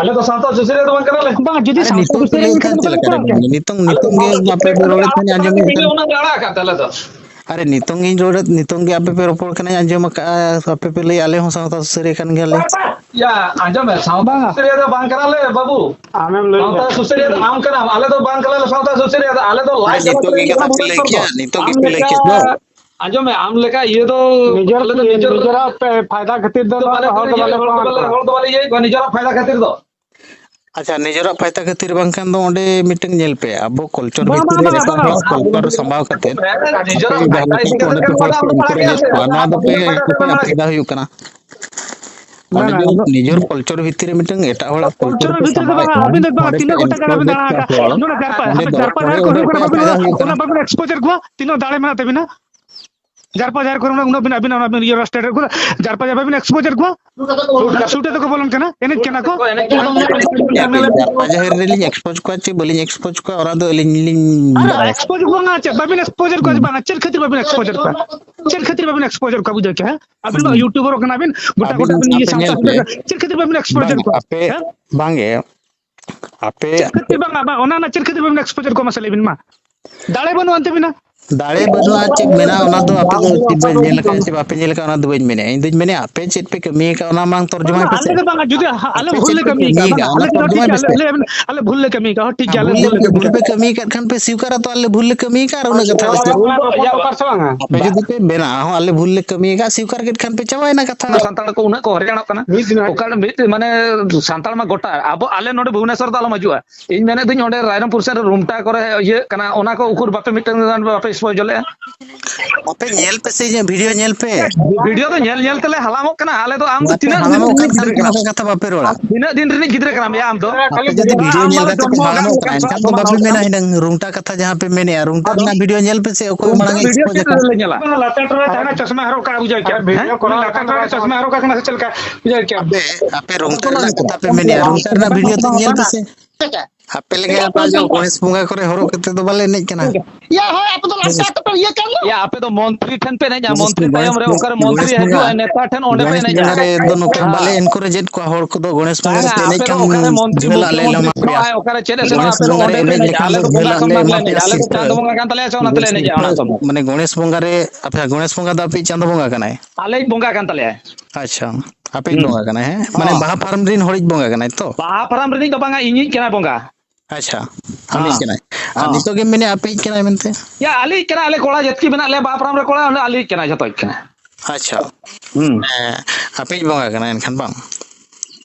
ᱟᱞᱮ ᱫᱚ ᱥᱟᱶᱛᱟ ᱥᱩᱥᱟᱹᱨᱤᱭᱟᱹ ᱫᱚ ᱵᱟᱝ ᱠᱟᱱᱟᱞᱮ᱾ ᱵᱟᱝ, ᱡᱩᱫᱤ ᱟᱨᱮ, ᱥᱟᱶᱛᱟ ᱱᱤᱛᱚᱜ ᱯᱮ ᱥᱩᱥᱟᱹᱨᱤᱭᱟᱹ ᱞᱟᱹᱭᱮᱫ ᱠᱷᱟᱱ ᱠᱷᱟᱱ ᱪᱮᱫ ᱫᱚ ᱞᱮᱠᱟ ᱨᱮ? ᱵᱟᱝ ᱠᱟᱱᱟ᱾ ᱱᱤᱛᱚᱝ, ᱟᱞᱮ ᱱᱤᱛᱚᱝ ᱜᱮ ᱥᱟᱶᱛᱟ ᱟᱯᱮ ᱯᱮ ᱥᱩᱥᱟᱹᱨᱤᱭᱟᱹ ᱨᱚᱲᱮᱫ ᱫᱚ ᱛᱟᱦᱮᱸᱫ, ᱟᱸᱡᱚᱢᱮᱫ ᱟᱞᱮ ᱠᱟᱱᱟ᱾ ᱫᱚ ᱟᱲᱟᱜ ᱟᱠᱟᱫ ᱛᱟᱞᱮ ᱫᱚ᱾ ᱟᱨᱮ, ᱱᱤᱛᱚᱝ ᱜᱤᱧ ᱨᱚᱲᱮᱫ, ᱱᱤᱛᱚᱝ ᱜᱮ ᱟᱯᱮ ᱯᱮ ᱨᱚᱯᱚᱲ ᱠᱟᱱᱟ, ᱟᱸᱡᱚᱢ ᱟᱠᱟᱫᱼᱟ, ᱟᱯᱮ ᱯᱮ ᱞᱟᱹᱭᱮᱫᱼᱟ, ᱟᱞᱮ ᱦᱚᱸ ᱥᱟᱶᱛᱟ ᱥᱩᱥᱟᱹᱨᱤᱭᱟᱹ ᱠᱟᱱ ᱜᱮᱭᱟᱞᱮ᱾ ᱭᱟ, ᱟᱸᱡᱚᱢ ᱢᱮ, ᱥᱟᱶᱛᱟ ᱵᱟᱝᱟ᱾ ᱥᱩᱥᱟᱹᱨᱤᱭᱟᱹ ᱫᱚ ᱵᱟᱝ ᱠᱟᱱᱟᱞᱮ, ᱵᱟᱹᱵᱩ᱾ ᱟᱢᱮᱢ ᱞᱟᱹᱭ ᱥᱟᱶᱛᱟ ᱢᱮ᱾ ᱥᱩᱥᱟᱹᱨᱤᱭᱟᱹ ᱫᱚ ᱟᱢ ᱠᱟᱱᱟᱢ, ᱟᱞᱮ ᱫᱚ ᱵᱟᱝ ᱠᱟᱱᱟᱞᱮ ᱥᱟᱶᱛᱟ ᱥᱩᱥᱟᱹᱨᱤᱭᱟᱹ ᱫᱚ, ᱟᱞᱮ ᱫᱚ ᱟᱨᱮ, ᱞᱟᱡ ᱱᱤᱛᱚᱝ ᱜᱮ ᱡᱟᱞᱟ ᱠᱟᱛᱷᱟ ᱯᱮ ᱞᱟᱹᱭ ᱵᱷᱩᱵᱚᱱᱮᱥᱚᱨ ᱠᱮᱭᱟ, ᱫᱚ᱾ ᱱᱤᱛᱚᱝ ᱟᱢ ᱜᱮ ᱯᱮ ᱞᱟᱹᱭ ᱞᱮᱠᱟ, ᱠᱮᱫ ᱫᱚ᱾ ᱟᱸᱡᱚᱢ ᱢᱮ, ᱟᱢ ᱞᱮᱠᱟ ᱤᱭᱟᱹ ᱫᱚ ᱱᱤᱡᱮᱨ, ᱟᱞᱮ ᱫᱚ ᱱᱤᱡᱮᱨ ᱱᱤᱡᱮᱨᱟᱜ ᱯᱮ-, ᱯᱷᱟᱭᱫᱟ ᱠᱷᱟᱹᱛᱤᱨ ᱫᱚ ᱫᱚ ᱱᱚᱣᱟ ᱵᱟᱞᱮ ᱦᱚᱲ ᱫᱚ ᱵᱟᱞᱮ ᱤᱭᱟᱹ, ᱦᱚᱲ ᱫᱚ ᱵᱟᱞᱮ ᱦᱚᱲ ᱫᱚ ᱵᱟᱞᱮ ᱤᱭᱟᱹᱭᱮᱫ ᱠᱚᱣᱟ, ᱱᱤᱡᱮᱨᱟᱜ ᱯᱷᱟᱭᱫᱟ ᱠᱷᱟᱹᱛᱤᱨ ᱫᱚ᱾ ᱟᱪᱪᱷᱟ, ᱱᱤᱡᱮᱨᱟᱜ ᱯᱷᱟᱭᱫᱟ ᱠᱷᱟᱹᱛᱤᱨ ᱵᱟᱝᱠᱷᱟᱱ ᱫᱚ ᱚᱸᱰᱮ ᱢᱤᱫᱴᱟᱝ ᱧᱮᱞ ᱯᱮ, ᱟᱵᱚ ᱠᱚᱞᱪᱚᱨ ᱵᱟᱝ, ᱵᱷᱤᱛᱤᱨ ᱵᱟᱝ, ᱨᱮ ᱵᱟᱝ, ᱮᱴᱟᱜ ᱵᱟᱝ, ᱦᱚᱲᱟᱜ ᱵᱟᱝ᱾ ᱠᱚᱞᱪᱚᱨ ᱥᱟᱢᱵᱟᱣ ᱠᱟᱛᱮ ᱱᱤᱡᱮᱨᱟᱜ ᱟᱯᱮ ᱯᱷᱟᱭᱫᱟ ᱡᱟᱦᱟᱸ ᱤᱫᱤ ᱞᱮᱠᱟ ᱠᱟᱛᱮ ᱯᱮ ᱚᱸᱰᱮ ᱯᱮ ᱦᱚᱲ ᱠᱚ ᱮᱱᱠᱟᱨᱮᱡᱮᱫ ᱠᱚᱣᱟ, ᱱᱚᱣᱟ ᱫᱚ ᱯᱮ ᱚᱠᱚᱭᱟᱜ ᱯᱷᱟᱭᱫᱟ ᱦᱩᱭᱩᱜ ᱠᱟᱱᱟ? ᱚᱸᱰᱮ ᱵᱟᱝ, ᱫᱚ ᱟᱫᱚ ᱱᱤᱡᱮᱨ ᱠᱚᱞᱪᱚᱨ ᱵᱷᱤᱛᱤᱨ ᱨᱮ ᱢᱤᱫᱴᱟᱝ ᱮᱴᱟᱜ ᱦᱚᱲᱟᱜ ᱠᱚᱞᱪᱚᱨ ᱠᱚᱞᱪᱚᱨ ᱨᱮ ᱵᱷᱤᱛᱤᱨ ᱨᱮᱫᱚ ᱥᱟᱢᱵᱟᱣᱮᱫ ᱵᱟᱝ, ᱠᱟᱱᱟ, ᱟᱹᱵᱤᱱ ᱫᱚ ᱵᱟᱝ, ᱚᱸᱰᱮ ᱯᱮ ᱛᱤᱱᱟᱹᱜ ᱜᱚᱴᱟ ᱡᱟᱭᱜᱟ ᱵᱤᱱ ᱮᱱᱠᱟᱨᱮᱡᱮᱫ ᱫᱟᱬᱟ ᱠᱚᱣᱟ ᱟᱠᱟᱫ, ᱦᱚᱲ᱾ ᱱᱚᱰᱮ ᱡᱟᱨᱯᱟ, ᱚᱸᱰᱮ ᱟᱵᱤᱱ ᱫᱚ ᱡᱟᱨᱯᱟ ᱚᱸᱰᱮ ᱡᱟᱦᱮᱨ ᱠᱚᱨᱮ ᱚᱸᱰᱮ ᱦᱩᱭᱩᱜ ᱯᱮ ᱠᱟᱱᱟ, ᱵᱟᱵᱤᱱ, ᱯᱷᱟᱭᱫᱟ ᱦᱩᱭᱩᱜ ᱠᱟᱱᱟ᱾ ᱚᱱᱟ ᱵᱟᱵᱤᱱ ᱮᱠᱥᱯᱳᱡᱟᱨ ᱠᱚᱣᱟ, ᱛᱤᱱᱟᱹᱜ ᱫᱟᱲᱮ ᱢᱮᱱᱟᱜ ᱛᱟᱵᱤᱱᱟ᱾ ᱡᱟᱨᱯᱟ ᱡᱟᱦᱮᱨ ᱠᱚᱨᱮ ᱩᱱᱟᱹᱜ ᱵᱤᱱ, ᱟᱹᱵᱤᱱ, ᱚᱱᱟ ᱵᱤᱱ ᱤᱭᱟᱹ ᱥᱴᱮᱴ ᱨᱮ ᱠᱚᱫᱚ ᱡᱟᱨᱯᱟ ᱡᱟᱦᱮᱨ ᱵᱟᱵᱤᱱ ᱮᱠᱥᱯᱳᱡᱟᱨ ᱠᱚᱣᱟ᱾ ᱥᱩᱴ ᱛᱮᱠᱚ ᱵᱚᱞᱚᱱ ᱠᱟᱱᱟ, ᱮᱱᱮᱡ ᱠᱟᱱᱟ ᱠᱚ᱾ ᱡᱟᱨᱯᱟ ᱡᱟᱦᱮᱨ ᱨᱮᱞᱤᱧ ᱮᱠᱥᱯᱳᱡᱽ ᱠᱚᱣᱟ ᱪᱮ ᱵᱟᱹᱞᱤᱧ ᱮᱠᱥᱯᱳᱡᱽ ᱠᱚᱣᱟ, ᱚᱱᱟ ᱫᱚ ᱟᱹᱞᱤᱧ ᱞᱤᱧ ᱟᱨ ᱵᱟᱲᱟᱭᱟ᱾ ᱮᱠᱥᱯᱳᱡᱽ ᱵᱟᱝᱟ, ᱪᱮᱫ ᱵᱟᱵᱤᱱ ᱮᱠᱥᱯᱳᱡᱟᱨ ᱠᱚᱣᱟ? ᱦᱩᱸ᱾ ᱵᱟᱝᱟ, ᱪᱮᱫ ᱠᱷᱟᱹᱛᱤᱨ ᱵᱟᱵᱤᱱ ᱮᱠᱥᱯᱳᱡᱟᱨ ᱠᱚᱣᱟ? ᱪᱮᱫ ᱠᱷᱟᱹᱛᱤᱨ ᱵᱟᱵᱤᱱ ᱮᱠᱥᱯᱳᱡᱟᱨ ᱠᱚᱣᱟ? ᱵᱩᱡᱷᱟᱹᱣ ᱠᱮ, ᱦᱮᱸ? ᱟᱵᱤᱱ ᱫᱚ ᱦᱩᱸ᱾ ᱤᱭᱩᱴᱩᱵᱟᱨ ᱠᱟᱱᱟ ᱵᱤᱱ, ᱜᱚᱴᱟ ᱟᱹᱵᱤᱱ ᱵᱤᱱ ᱤᱭᱟᱹ ᱟᱯᱮ ᱥᱟᱶᱛᱟ ᱧᱮᱞ ᱯᱮ᱾ ᱥᱩᱥᱟᱹᱨ, ᱪᱮᱫ ᱠᱷᱟᱹᱛᱤᱨ ᱵᱟᱵᱤᱱ ᱮᱠᱥᱯᱳᱡᱟᱨ ᱵᱟᱝ, ᱠᱚᱣᱟ? ᱟᱯᱮ, ᱦᱮᱸ? ᱵᱟᱝᱜᱮ, ᱟᱯᱮ ᱪᱮᱫ ᱠᱷᱟᱹᱛᱤᱨ ᱵᱟᱝᱟ? ᱵᱟᱝ, ᱚᱱᱟ ᱨᱮᱱᱟᱜ ᱪᱮᱫ ᱠᱷᱟᱹᱛᱤᱨ ᱵᱟᱵᱤᱱ ᱮᱠᱥᱯᱳᱡᱟᱨ ᱠᱚᱣᱟ, ᱢᱟᱥᱮ ᱞᱟᱹᱭ ᱵᱤᱱ ᱢᱟ? ᱫᱟᱲᱮ ᱵᱟᱹᱱᱩᱜ ᱟᱱ ᱛᱟᱹᱵᱤᱱᱟ᱾ ᱫᱟᱲᱮ ᱵᱟᱹᱱᱩᱜᱼᱟ, ᱪᱮᱫ ᱢᱮᱱᱟᱜᱼᱟ, ᱚᱱᱟ ᱫᱚ ᱟᱯᱮ ᱫᱚ ᱪᱮᱫ ᱯᱮ ᱧᱮᱞ ᱟᱠᱟᱫᱼᱟ ᱥᱮ ᱵᱟᱯᱮ ᱧᱮᱞ ᱟᱠᱟᱫᱼᱟ, ᱚᱱᱟ ᱫᱚ ᱵᱟᱹᱧ ᱢᱮᱱᱮᱫᱼᱟ᱾ ᱤᱧ ᱫᱩᱧ ᱢᱮᱱᱮᱫᱼᱟ, ᱟᱯᱮ ᱪᱮᱫ ᱯᱮ ᱠᱟᱹᱢᱤ ᱟᱠᱟᱫᱼᱟ, ᱚᱱᱟ ᱢᱟᱲᱟᱝ ᱛᱚᱨᱡᱚᱢᱟᱭ ᱵᱟᱝᱟ, ᱯᱮᱥᱮ᱾ ᱟᱞᱮ ᱫᱚ ᱵᱟᱝᱟ, ᱡᱩᱫᱤ ᱟ-, ᱟᱞᱮ ᱟᱯᱮ ᱵᱷᱩᱞ ᱪᱮᱫ ᱞᱮ ᱯᱮ ᱠᱟᱹᱢᱤ ᱠᱟᱹᱢᱤ ᱟᱠᱟᱫᱼᱟ, ᱟᱠᱟᱫᱼᱟ, ᱵᱟᱝᱟ, ᱚᱱᱟ ᱟᱞᱮ ᱫᱚ ᱛᱚᱨᱡᱚᱢᱟᱭ ᱴᱷᱤᱠ ᱜᱮᱭᱟ, ᱯᱮᱥᱮ᱾ ᱟᱞᱮ, ᱟᱞᱮ, ᱟᱞᱮ ᱵᱷᱩᱞ ᱞᱮ ᱠᱟᱹᱢᱤ ᱟᱠᱟᱫᱼᱟ, ᱦᱚᱸ, ᱴᱷᱤᱠ ᱜᱮᱭᱟ, ᱟᱞᱮ ᱵᱷᱩᱞ ᱞᱮ ᱵᱷᱩᱞ ᱞᱮ ᱠᱟᱹᱢᱤ ᱵᱷᱩᱞ ᱯᱮ ᱟᱠᱟᱫᱼᱟ᱾ ᱠᱟᱹᱢᱤ ᱟᱠᱟᱫ ᱠᱷᱟᱱ ᱯᱮ ᱥᱤᱣᱠᱟᱨᱟ ᱛᱚ, ᱟᱞᱮ ᱵᱷᱩᱞ ᱞᱮ ᱠᱟᱹᱢᱤ ᱟᱠᱟᱫᱼᱟ, ᱟᱨ ᱩᱱᱟᱹᱜ ᱠᱟᱛᱷᱟ ᱫᱚ ᱪᱮᱫ? ᱵᱷᱩᱞ ᱫᱚ ᱤᱭᱟᱹ ᱵᱮᱯᱟᱨ ᱥᱮ ᱵᱟᱝᱟ? ᱟᱯᱮ ᱡᱩᱫᱤ ᱯᱮ ᱢᱮᱱᱟ, ᱦᱚᱸ, ᱟᱞᱮ ᱵᱷᱩᱞ ᱞᱮ ᱠᱟᱹᱢᱤ ᱟᱠᱟᱫᱼᱟ, ᱥᱤᱣᱠᱟᱨ ᱠᱮᱫ ᱠᱷᱟᱱ ᱯᱮ ᱪᱟᱵᱟᱭᱮᱱᱟ ᱠᱟᱛᱷᱟ᱾ ᱥᱟᱱᱛᱟᱲ ᱠᱚ ᱩᱱᱟᱹᱜ ᱠᱚ ᱦᱚᱭᱨᱟᱱᱚᱜ ᱠᱟᱱᱟ᱾ ᱢᱤᱫ ᱫᱤᱱ ᱚᱠᱟ ᱨᱮ ᱢᱤᱫ, ᱢᱟᱱᱮ, ᱥᱟᱱᱛᱟᱲ ᱢᱟ ᱜᱚᱴᱟ, ᱟᱵᱚ, ᱟᱞᱮ ᱱᱚᱰᱮ ᱵᱷᱩᱵᱽᱱᱮᱥᱚᱨ ᱫᱚ ᱟᱞᱚᱢ ᱦᱤᱡᱩᱜᱼᱟ᱾ ᱤᱧ ᱢᱮᱱᱮᱫ ᱫᱩᱧ ᱚᱸᱰᱮ ᱨᱟᱭᱨᱚᱝᱯᱩᱨ ᱥᱮᱫ ᱨᱮ ᱨᱩᱢᱴᱟ ᱠᱚᱨᱮ ᱤᱭᱟᱹᱜ ᱠᱟᱱᱟ, ᱚᱱᱟ ᱠᱚ ᱩᱠᱩᱨ ᱵᱟᱯᱮ ᱢᱤᱫᱴᱟᱝ ᱜᱟᱱ ᱵᱟᱯᱮ ᱠᱚ ᱚᱡᱚᱞᱮᱜᱼᱟ᱾ ᱟᱯᱮ ᱧᱮᱞ ᱯᱮ ᱥᱮ, ᱤᱧᱟᱹᱜ ᱵᱷᱤᱰᱤᱭᱳ ᱧᱮᱞ ᱯᱮ᱾ ᱵᱷᱤᱰᱤᱭᱳ ᱫᱚ ᱧᱮᱞ ᱧᱮᱞ ᱛᱮᱞᱮ ᱦᱟᱞᱟᱢᱚᱜ ᱠᱟᱱᱟ᱾ ᱟᱞᱮ ᱫᱚ ᱟᱢ ᱫᱚ ᱟᱯᱮ ᱛᱤᱱᱟᱹᱜ ᱫᱤᱱ ᱦᱟᱲᱟᱢᱚᱜ ᱨᱤᱱᱤᱡ ᱠᱟᱱ ᱠᱷᱟᱱ ᱜᱤᱫᱽᱨᱟᱹ ᱱᱚᱝᱠᱟ ᱠᱟᱱᱟᱢ? ᱠᱟᱛᱷᱟ ᱵᱟᱯᱮ ᱨᱚᱲᱟ᱾ ᱟᱢ ᱛᱤᱱᱟᱹᱜ ᱫᱤᱱ ᱨᱤᱱᱤᱡ ᱜᱤᱫᱽᱨᱟᱹ ᱠᱟᱱᱟᱢ ᱭᱟ ᱟᱢ ᱫᱚ? ᱟᱯᱮ ᱡᱩᱫᱤ ᱵᱷᱤᱰᱤᱭᱳ ᱧᱮᱞ ᱠᱟᱛᱮ ᱯᱮ ᱦᱟᱲᱟᱢᱚᱜ ᱠᱟᱱᱟ, ᱮᱱᱠᱷᱟᱱ ᱫᱚ ᱵᱟᱯᱮ ᱢᱮᱱᱟ ᱦᱤᱱᱟᱹᱝ ᱨᱩᱝᱴᱟ ᱠᱟᱛᱷᱟ ᱡᱟᱦᱟᱸ ᱯᱮ ᱢᱮᱱᱮᱜᱼᱟ, ᱨᱩᱝᱴᱟ ᱨᱮᱱᱟᱜ ᱵᱷᱤᱰᱤᱭᱳ ᱧᱮᱞ ᱯᱮ ᱥᱮ, ᱚᱠᱚᱭ ᱢᱟᱲᱟᱝ ᱮ ᱵᱷᱤᱰᱤᱭᱳ ᱮᱠᱥᱯᱳᱡᱽ ᱪᱮᱫ ᱟᱠᱟᱫ᱾ ᱨᱮᱞᱮ ᱧᱮᱞᱟ? ᱞᱟᱛᱟᱨ ᱴᱚᱞᱟ ᱨᱮ ᱛᱟᱦᱮᱱᱟ, ᱪᱚᱥᱢᱟ ᱦᱚᱨᱚᱜ ᱠᱟᱜ ᱵᱩᱡᱷᱟᱹᱣ ᱠᱮᱜᱼᱟ᱾ ᱦᱮᱸ? ᱩᱱᱤ ᱞᱟᱛᱟᱨ ᱴᱚᱞᱟ ᱨᱮ ᱪᱚᱥᱢᱟ ᱦᱚᱨᱚᱜ ᱠᱟᱜ ᱠᱟᱱᱟ ᱥᱮ ᱪᱮᱫ ᱞᱮᱠᱟ? ᱵᱩᱡᱷᱟᱹᱣ ᱠᱮᱜᱼᱟ᱾ ᱟᱯᱮ, ᱟᱯᱮ ᱨᱩᱝᱴᱟ ᱨᱮᱱᱟᱜ ᱠᱟᱛᱷᱟ ᱯᱮ ᱢᱮᱱᱮᱜᱼᱟ, ᱨᱩᱝᱴᱟ ᱨᱮᱱᱟᱜ ᱵᱷᱤᱰᱤᱭᱳ ᱛᱮ ᱧᱮᱞ ᱯᱮ ᱥᱮ᱾ ᱟᱯᱮ ᱞᱮᱠᱟ ᱚᱱᱟ ᱡᱚ ᱜᱚᱬᱮᱥ ᱵᱚᱸᱜᱟ ᱠᱚᱨᱮ ᱦᱚᱨᱚᱜ ᱠᱟᱛᱮ ᱫᱚ ᱵᱟᱞᱮ ᱮᱱᱮᱡ ᱠᱟᱱᱟ᱾ ᱭᱟ ᱦᱳᱭ, ᱟᱯᱮ ᱫᱚ ᱞᱟᱛᱟᱨ ᱴᱚᱞᱟ ᱤᱭᱟᱹ ᱠᱟᱱ ᱫᱚ᱾ ᱭᱟ, ᱟᱯᱮ ᱫᱚ ᱢᱚᱱᱛᱨᱤ ᱴᱷᱮᱱ ᱯᱮ ᱮᱱᱮᱡᱼᱟ, ᱢᱚᱱᱛᱨᱤ ᱛᱟᱭᱚᱢ ᱨᱮ ᱚᱠᱟᱨᱮ ᱢᱚᱱᱛᱨᱤ ᱦᱤᱡᱩᱜᱼᱟ, ᱱᱮᱛᱟ ᱴᱷᱮᱱ ᱚᱸᱰᱮ ᱯᱮ ᱜᱚᱬᱮᱥ ᱮᱱᱮᱡᱼᱟ᱾ ᱵᱚᱸᱜᱟ ᱨᱮ ᱫᱚ ᱱᱚᱛᱮ ᱵᱟᱞᱮ ᱮᱱᱠᱚᱨᱮᱡᱮᱫ ᱠᱚᱣᱟ ᱦᱚᱲ ᱠᱚᱫᱚ᱾ ᱜᱚᱬᱮᱥ ᱵᱚᱸᱜᱟ ᱵᱟᱝᱟ, ᱨᱮ ᱮᱱᱮᱡ ᱟᱯᱮ ᱫᱚ ᱠᱷᱟᱱ ᱚᱠᱟᱨᱮ ᱢᱚᱱᱛᱨᱤ ᱡᱷᱟᱹᱞᱟᱜ ᱞᱮ ᱢᱩᱠᱷᱭᱟᱹᱢᱚᱱᱛᱨᱤ ᱮᱢᱟ ᱠᱚ ᱯᱮᱭᱟ ᱥᱮᱱᱚᱜᱼᱟ, ᱥᱤᱨᱯᱟᱹ᱾ ᱚᱠᱟᱨᱮ ᱪᱮᱫ ᱮ ᱥᱮᱱᱚᱜᱼᱟ, ᱜᱚᱬᱮᱥ ᱟᱯᱮ ᱫᱚ ᱵᱚᱸᱜᱟ ᱨᱮ ᱚᱸᱰᱮ ᱯᱮ ᱮᱱᱮᱡ ᱮᱱᱮᱡᱼᱟ᱾ ᱞᱮᱠᱷᱟᱱ ᱟᱞᱮ ᱫᱚ ᱫᱚ ᱵᱚᱸᱜᱟ ᱡᱷᱟᱹᱞᱟᱜ ᱥᱟᱢᱟᱱ ᱞᱮ ᱞᱮ ᱮᱢᱟ ᱮᱱᱮᱡᱼᱟ, ᱯᱮᱭᱟ ᱟᱞᱮ ᱫᱚ ᱥᱤᱨᱯᱟᱹ᱾ ᱪᱟᱸᱫᱚ ᱵᱚᱸᱜᱟ ᱠᱟᱱ ᱛᱟᱞᱮᱭᱟ ᱥᱮ ᱚᱱᱟᱛᱮ ᱞᱮ ᱮᱱᱮᱡᱼᱟ ᱚᱱᱟ ᱥᱚᱢᱚᱭ᱾ ᱢᱟᱱᱮ ᱜᱚᱬᱮᱥ ᱵᱚᱸᱜᱟ ᱨᱮ, ᱟᱯᱮ ᱜᱚᱬᱮᱥ ᱵᱚᱸᱜᱟ ᱫᱚ ᱟᱯᱮᱭᱤᱡ ᱪᱟᱸᱫᱚ ᱵᱚᱸᱜᱟ ᱠᱟᱱᱟᱭ? ᱟᱞᱮᱭᱤᱡ ᱵᱚᱸᱜᱟ ᱠᱟᱱ ᱛᱟᱞᱮᱭᱟᱭ᱾ ᱟᱪᱪᱷᱟ, ᱟᱯᱮᱭᱤᱡ ᱵᱚᱸᱜᱟ ᱠᱟᱱᱟᱭ, ᱦᱮᱸ? ᱢᱟᱱᱮ ᱦᱚᱸ᱾ ᱵᱟᱦᱟ ᱯᱷᱟᱨᱢ ᱨᱮᱱ ᱦᱚᱲᱤᱡ ᱵᱚᱸᱜᱟ ᱠᱟᱱᱟᱭ ᱛᱚ? ᱵᱟᱦᱟ ᱯᱷᱟᱨᱟᱢ ᱨᱤᱱᱤᱡ ᱫᱚ ᱵᱟᱝᱟ, ᱤᱧᱤᱡ ᱠᱟᱱᱟᱭ ᱵᱚᱸᱜᱟ᱾ ᱟᱪᱪᱷᱟ, ᱟᱢᱤᱡ ᱦᱚᱸ᱾ ᱠᱟᱱᱟᱭ᱾ ᱟᱨ ᱦᱚᱸ᱾ ᱱᱤᱛᱚᱜ ᱜᱮᱢ ᱢᱮᱱᱮᱫᱼᱟ ᱟᱯᱮᱭᱤᱡ ᱠᱟᱱᱟᱭ ᱢᱮᱱᱛᱮ? ᱭᱟ, ᱟᱞᱮᱭᱤᱡ ᱠᱟᱱᱟᱭ, ᱟᱞᱮ ᱠᱚᱲᱟ ᱡᱟᱹᱛᱠᱤ ᱢᱮᱱᱟᱜ ᱞᱮᱭᱟ ᱵᱟᱦᱟ ᱯᱷᱟᱨᱟᱢ ᱨᱮ ᱠᱚᱲᱟ, ᱩᱱᱤ ᱟᱞᱮᱭᱤᱡ ᱠᱟᱱᱟᱭ, ᱡᱷᱚᱛᱚᱭᱤᱡ ᱠᱟᱱᱟᱭ᱾ ᱟᱪᱪᱷᱟ, ᱦᱩᱸ᱾ ᱦᱮᱸ, ᱟᱯᱮᱭᱤᱡ ᱵᱚᱸᱜᱟ ᱠᱟᱱᱟᱭ ᱮᱱᱠᱷᱟᱱ ᱵᱟᱝ?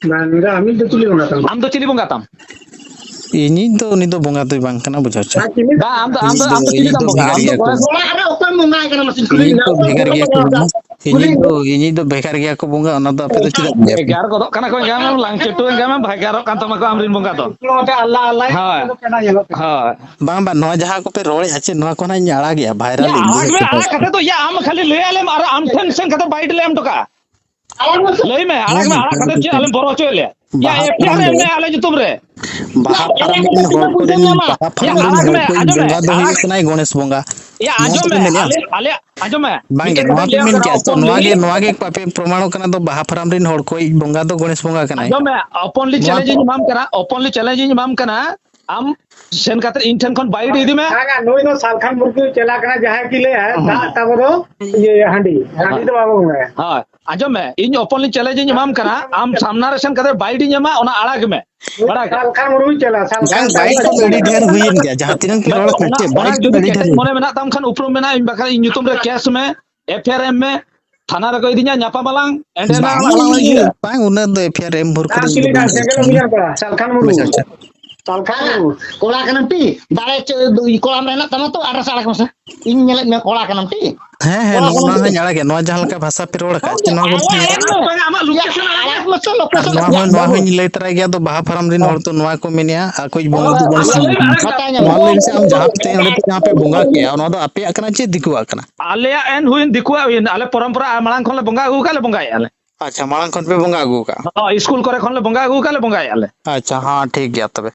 ᱵᱟᱝ, ᱟᱢᱤᱡ ᱫᱚ ᱪᱤᱞᱤ ᱵᱚᱸᱜᱟ ᱛᱟᱢ? ᱟᱢ ᱫᱚ ᱪᱤᱞᱤ ᱵᱚᱸᱜᱟ ᱛᱟᱢ? ᱤᱧᱤᱡ ᱫᱚ, ᱩᱱᱤ ᱫᱚ ᱵᱚᱸᱜᱟ ᱫᱚᱭ ᱵᱟᱝ ᱠᱟᱱᱟ, ᱵᱩᱡᱷᱟᱹᱣ ᱪᱮ? ᱵᱟᱝ, ᱟᱢ ᱫᱚ, ᱟᱢ ᱫᱚ, ᱤᱧᱤᱡ ᱟᱢ ᱫᱚ ᱪᱤᱞᱤ ᱫᱚ ᱠᱟᱱ ᱵᱚᱸᱜᱟ? ᱵᱷᱮᱜᱟᱨ ᱟᱢ ᱫᱚ ᱜᱮᱭᱟ ᱠᱚ᱾ ᱚᱲᱟᱜ ᱨᱮ ᱚᱠᱚᱭ ᱵᱚᱸᱜᱟ ᱠᱟᱱᱟ ᱢᱟᱥᱮ ᱠᱩᱞᱤ ᱤᱧᱤᱡ ᱫᱚ ᱵᱷᱮᱜᱟᱨ ᱜᱮᱭᱟ ᱠᱚ ᱵᱚᱸᱜᱟ᱾ ᱤᱧᱤᱡ ᱫᱚ, ᱤᱧᱤᱡ ᱫᱚ ᱵᱷᱮᱜᱟᱨ ᱜᱮᱭᱟ ᱠᱚ ᱵᱚᱸᱜᱟ, ᱚᱱᱟ ᱫᱚ ᱟᱯᱮ ᱫᱚ ᱪᱮᱫᱟᱜ ᱯᱮ ᱞᱟᱹᱭᱟ ᱯᱮ? ᱵᱷᱮᱜᱟᱨ ᱜᱚᱫᱚᱜ ᱠᱟᱱᱟ ᱠᱚ, ᱮᱱᱠᱷᱟᱱ ᱞᱟᱝ ᱪᱟᱹᱴᱩ, ᱮᱱᱠᱷᱟᱱ ᱵᱷᱮᱜᱟᱨᱚᱜ ᱠᱟᱱ ᱛᱟᱢᱟ ᱠᱚ ᱟᱢᱨᱤᱱ ᱵᱚᱸᱜᱟ ᱫᱚ᱾ ᱦᱳᱭ᱾ ᱦᱳᱭ᱾ ᱵᱟᱝ, ᱵᱟᱝ, ᱱᱚᱣᱟ ᱡᱟᱦᱟᱸ ᱠᱚᱯᱮ ᱨᱚᱲᱮᱫᱼᱟ ᱪᱮ, ᱱᱚᱣᱟ ᱠᱚ ᱱᱟᱜ ᱤᱧ ᱟᱲᱟᱜᱮᱜᱼᱟ, viral ᱭᱟ, ᱤᱧ ᱟᱲᱟᱜ ᱢᱮ, ᱟᱲᱟᱜ ᱠᱟᱛᱮ ᱫᱚ, ᱭᱟ, ᱟᱢ ᱠᱷᱟᱹᱞᱤ ᱞᱟᱹᱭ ᱟᱞᱮᱢ ᱟᱨ ᱟᱢ ᱴᱷᱮᱱ ᱥᱮᱱ ᱠᱟᱛᱮ bite ᱞᱮ ᱮᱢ ᱦᱚᱴᱚ ᱠᱟᱜᱼᱟ᱾ ᱞᱟᱹᱭ ᱢᱮ, ᱟᱲᱟᱜ ᱢᱮ, ᱟᱲᱟᱜ ᱠᱟᱛᱮ ᱪᱮᱫ ᱟᱞᱮᱢ ᱵᱚᱨᱚ ᱦᱚᱪᱚᱭᱮᱫ ᱞᱮᱭᱟ? ᱭᱟ, ᱵᱟᱦᱟ FIR ᱯᱷᱟᱨᱟᱢ ᱮᱢ ᱨᱮ, ᱢᱮ ᱟᱞᱮ ᱧᱩᱛᱩᱢ ᱨᱮ᱾ ᱵᱟᱦᱟ ᱯᱷᱟᱨᱟᱢ ᱨᱮᱱ ᱦᱚᱲ ᱠᱚᱨᱮᱱ, ᱵᱟᱦᱟ ᱭᱟ, ᱯᱷᱟᱨᱟᱢ ᱨᱮᱱ ᱟᱲᱟᱜ ᱦᱚᱲ ᱢᱮ, ᱠᱚᱭᱤᱡ ᱟᱸᱡᱚᱢ ᱢᱮ, ᱵᱚᱸᱜᱟ ᱫᱚ ᱦᱩᱭᱩᱜ ᱟᱲᱟᱜ, ᱠᱟᱱᱟᱭ ᱜᱚᱬᱮᱥ ᱵᱚᱸᱜᱟ᱾ ᱭᱟ, ᱱᱚᱣᱟ ᱟᱸᱡᱚᱢ ᱫᱚᱯᱮ ᱢᱮ, ᱢᱮᱱᱮᱜᱼᱟ? ᱟᱞᱮ, ᱟᱞᱮ, ᱟᱸᱡᱚᱢ ᱢᱮ᱾ ᱵᱟᱝᱜᱮ, ᱢᱤᱫᱴᱮᱱ ᱱᱚᱣᱟ ᱯᱮ ᱞᱟᱹᱭᱟᱢ ᱢᱮᱱ ᱠᱟᱱᱟ ᱠᱮᱜᱼᱟ ᱛᱚ, openly, ᱱᱚᱣᱟ ᱜᱮ, ᱱᱚᱣᱟ ᱜᱮ ᱯᱟᱯᱮ ᱯᱨᱚᱢᱟᱬᱚ ᱠᱟᱱᱟ ᱫᱚ, ᱵᱟᱦᱟ ᱯᱷᱟᱨᱟᱢ ᱨᱮᱱ ᱦᱚᱲ ᱠᱚᱭᱤᱡ ᱵᱚᱸᱜᱟ ᱫᱚ ᱜᱚᱬᱮᱥ ᱵᱚᱸᱜᱟ ᱠᱟᱱᱟᱭ᱾ ᱟᱸᱡᱚᱢ ᱢᱮ, openly ᱱᱚᱣᱟ challenge ᱠᱚ ᱤᱧ ᱮᱢᱟᱢ ᱠᱟᱱᱟ, openly challenge ᱤᱧ ᱮᱢᱟᱢ ᱠᱟᱱᱟ, ᱟᱢ ᱥᱮᱱ ᱠᱟᱛᱮ ᱤᱧ ᱴᱷᱮᱱ ᱠᱷᱚᱱ bite ᱤᱫᱤ ᱢᱮ᱾ ᱵᱟᱝᱟ, ᱱᱩᱭ ᱫᱚ ᱥᱟᱞᱠᱷᱟᱱ ᱢᱩᱨᱢᱩ ᱪᱮᱞᱟ ᱠᱟᱱᱟ, ᱡᱟᱦᱟᱸᱭ ᱠᱤ ᱞᱟᱹᱭᱟ, ᱦᱚᱸ᱾ ᱫᱟᱜ ᱛᱟᱵᱚ ᱫᱚ ᱤᱭᱟᱹ ᱦᱟᱺᱰᱤ, ᱦᱟᱺᱰᱤ ᱫᱚ ᱵᱟᱵᱚ ᱵᱚᱸᱜᱟᱭᱟ᱾ ᱦᱳᱭ, ᱟᱸᱡᱚᱢ ᱢᱮ, ᱤᱧ openly challenge ᱤᱧ ᱮᱢᱟᱢ ᱠᱟᱱᱟ, ᱟᱢ ᱥᱟᱢᱱᱟ ᱨᱮ ᱥᱮᱱ ᱠᱟᱛᱮ bite ᱤᱧ ᱮᱢᱟ, ᱚᱱᱟ ᱟᱲᱟᱜᱽ ᱢᱮ᱾ ᱵᱟᱲᱟᱭ ᱠᱮᱫ? ᱥᱟᱞᱠᱷᱟᱱ ᱢᱩᱨᱢᱩ ᱪᱮᱞᱟ, ᱥᱟᱞᱠᱷᱟᱱ ᱵᱟᱝ, bite ᱠᱚᱫᱚ ᱟᱹᱰᱤ ᱰᱷᱮᱨ ᱦᱩᱭᱮᱱ ᱜᱮᱭᱟ, ᱡᱟᱦᱟᱸ ᱛᱤᱱᱟᱹᱜ ᱯᱮ ᱨᱚᱲ ᱠᱟᱱᱟ, ᱚᱱᱟ, ᱪᱮᱫ ᱚᱱᱟ bite ᱠᱚᱫᱚ ᱡᱩᱫᱤ ᱟᱹᱰᱤ ᱰᱷᱮᱨ ᱠᱮᱴᱮᱡ ᱦᱩᱭᱮᱱ ᱢᱚᱱᱮ ᱜᱮᱭᱟ᱾ ᱢᱮᱱᱟᱜ ᱛᱟᱢ ᱠᱷᱟᱱ ᱩᱯᱨᱩᱢ ᱢᱮᱱᱟᱜᱼᱟ, ᱤᱧ ᱵᱟᱠᱷᱨᱟ ᱤᱧ ᱧᱩᱛᱩᱢ ᱨᱮ case ᱢᱮ, FIR ᱮᱢ ᱢᱮ, ᱛᱷᱟᱱᱟ ᱨᱮᱠᱚ ᱤᱫᱤᱧᱟ, ᱧᱟᱯᱟᱢ ᱟᱞᱟᱝ, ᱮᱸᱰᱮ ᱱᱟᱝ ᱵᱟᱝ, ᱟᱞᱟᱝ ᱞᱟᱝ ᱤᱭᱟᱹᱜᱼᱟ᱾ ᱵᱟᱝ, ᱩᱱᱟᱹᱜ ᱫᱚ FIR ᱮᱢ ᱵᱷᱳᱨ ᱟᱢ ᱠᱚᱫᱚ ᱤᱧ ᱪᱤᱞᱤ ᱫᱚ ᱠᱟᱱ ᱵᱟᱹᱧ ᱥᱮᱸᱜᱮᱞ ᱞᱟᱹᱭ ᱩᱢᱤᱭᱟᱹᱨ ᱠᱟᱱᱟ᱾ ᱠᱚᱲᱟ? ᱥᱟᱞᱠᱷᱟᱱ ᱢᱩᱨᱢᱩ᱾ ᱟᱪᱪᱷᱟ, ᱟᱪᱪᱷᱟ᱾ ᱛᱟᱞᱠᱷᱟ ᱠᱚᱲᱟ ᱠᱟᱱᱟᱢ ᱴᱤ, ᱫᱟᱲᱮ ᱪᱮᱫ ᱠᱚᱲᱟᱢ ᱨᱮ ᱦᱮᱱᱟᱜ ᱛᱟᱢᱟ ᱛᱚ, ᱟᱨ ᱨᱟᱥᱟ ᱟᱲᱟᱜ ᱢᱮᱥᱮ᱾ ᱤᱧ ᱧᱮᱞᱮᱫ ᱢᱮᱭᱟ, ᱠᱚᱲᱟ ᱠᱟᱱᱟᱢ ᱴᱤ᱾ ᱦᱮᱸ, ᱦᱮᱸ, ᱠᱚᱲᱟ ᱱᱚᱣᱟ ᱠᱟᱱᱟᱢ ᱦᱚᱸᱧ ᱴᱤ᱾ ᱟᱲᱟᱜᱮᱫ, ᱱᱚᱣᱟ ᱡᱟᱦᱟᱸ ᱞᱮᱠᱟ ᱵᱷᱟᱥᱟ ᱯᱮ ᱨᱚᱲ ᱟᱠᱟᱫ ᱪᱮ, ᱱᱚᱣᱟ ᱠᱚ ᱟᱞᱮ, ᱟᱞᱮ, ᱟᱢᱟᱜ location ᱟᱲᱟᱜ ᱢᱮ, ᱟᱞᱮ ᱢᱟᱥᱮ location ᱟᱨ ᱱᱚᱣᱟ ᱦᱚᱸ, ᱱᱚᱣᱟ ᱵᱟᱹᱵᱩ᱾ ᱦᱚᱸᱧ ᱞᱟᱹᱭ ᱛᱚᱨᱟᱭ ᱜᱮᱭᱟ, ᱟᱫᱚ ᱵᱟᱦᱟ ᱯᱷᱟᱨᱟᱢ ᱨᱮᱱ ᱦᱚᱲ ᱛᱚ ᱱᱚᱣᱟ ᱠᱚ ᱢᱮᱱᱮᱜᱼᱟ, ᱟᱠᱚᱭᱤᱡ ᱵᱚᱸᱜᱟ ᱫᱚ ᱵᱟᱝ ᱥᱟᱱᱟᱧ ᱠᱟᱱᱟ᱾ ᱯᱟᱛᱟ ᱧᱟᱢᱚᱜ᱾ ᱱᱚᱣᱟ ᱞᱟᱹᱭ ᱢᱮᱥᱮ, ᱟᱢ ᱡᱟᱦᱟᱸ ᱯᱮ ᱚᱸᱰᱮ ᱯᱮ, ᱡᱟᱦᱟᱸ ᱯᱮ ᱵᱚᱸᱜᱟ ᱠᱮᱜᱼᱟ, ᱚᱱᱟ ᱫᱚ ᱟᱯᱮᱭᱟᱜ ᱠᱟᱱᱟ ᱪᱮ ᱫᱤᱠᱩᱣᱟᱜ ᱠᱟᱱᱟ? ᱟᱞᱮᱭᱟᱜ ᱮᱱ ᱦᱩᱭᱮᱱ, ᱫᱤᱠᱩᱣᱟᱜ ᱦᱩᱭᱮᱱ, ᱟᱞᱮ ᱯᱚᱨᱚᱢᱯᱚᱨᱟ ᱢᱟᱲᱟᱝ ᱠᱷᱚᱱ ᱞᱮ ᱵᱚᱸᱜᱟ ᱟᱹᱜᱩ ᱟᱠᱟᱫ, ᱞᱮ ᱵᱚᱸᱜᱟᱭᱮᱫᱼᱟ ᱞᱮ᱾ ᱟᱪᱪᱷᱟ, ᱢᱟᱲᱟᱝ ᱠᱷᱚᱱ ᱯᱮ ᱵᱚᱸᱜᱟ ᱟᱹᱜᱩ ᱟᱠᱟᱫᱼᱟ? ᱦᱳᱭ, ᱥᱠᱩᱞ ᱠᱚᱨᱮ ᱠᱷᱚᱱ ᱞᱮ ᱵᱚᱸᱜᱟ ᱟᱹᱜᱩ ᱟᱠᱟᱫ, ᱞᱮ ᱵᱚᱸᱜᱟᱭᱮᱫᱼᱟ ᱞᱮ᱾ ᱟᱪᱪᱷᱟ, ᱦᱮᱸ, ᱴᱷᱤᱠ ᱜᱮᱭᱟ ᱛᱚᱵᱮ᱾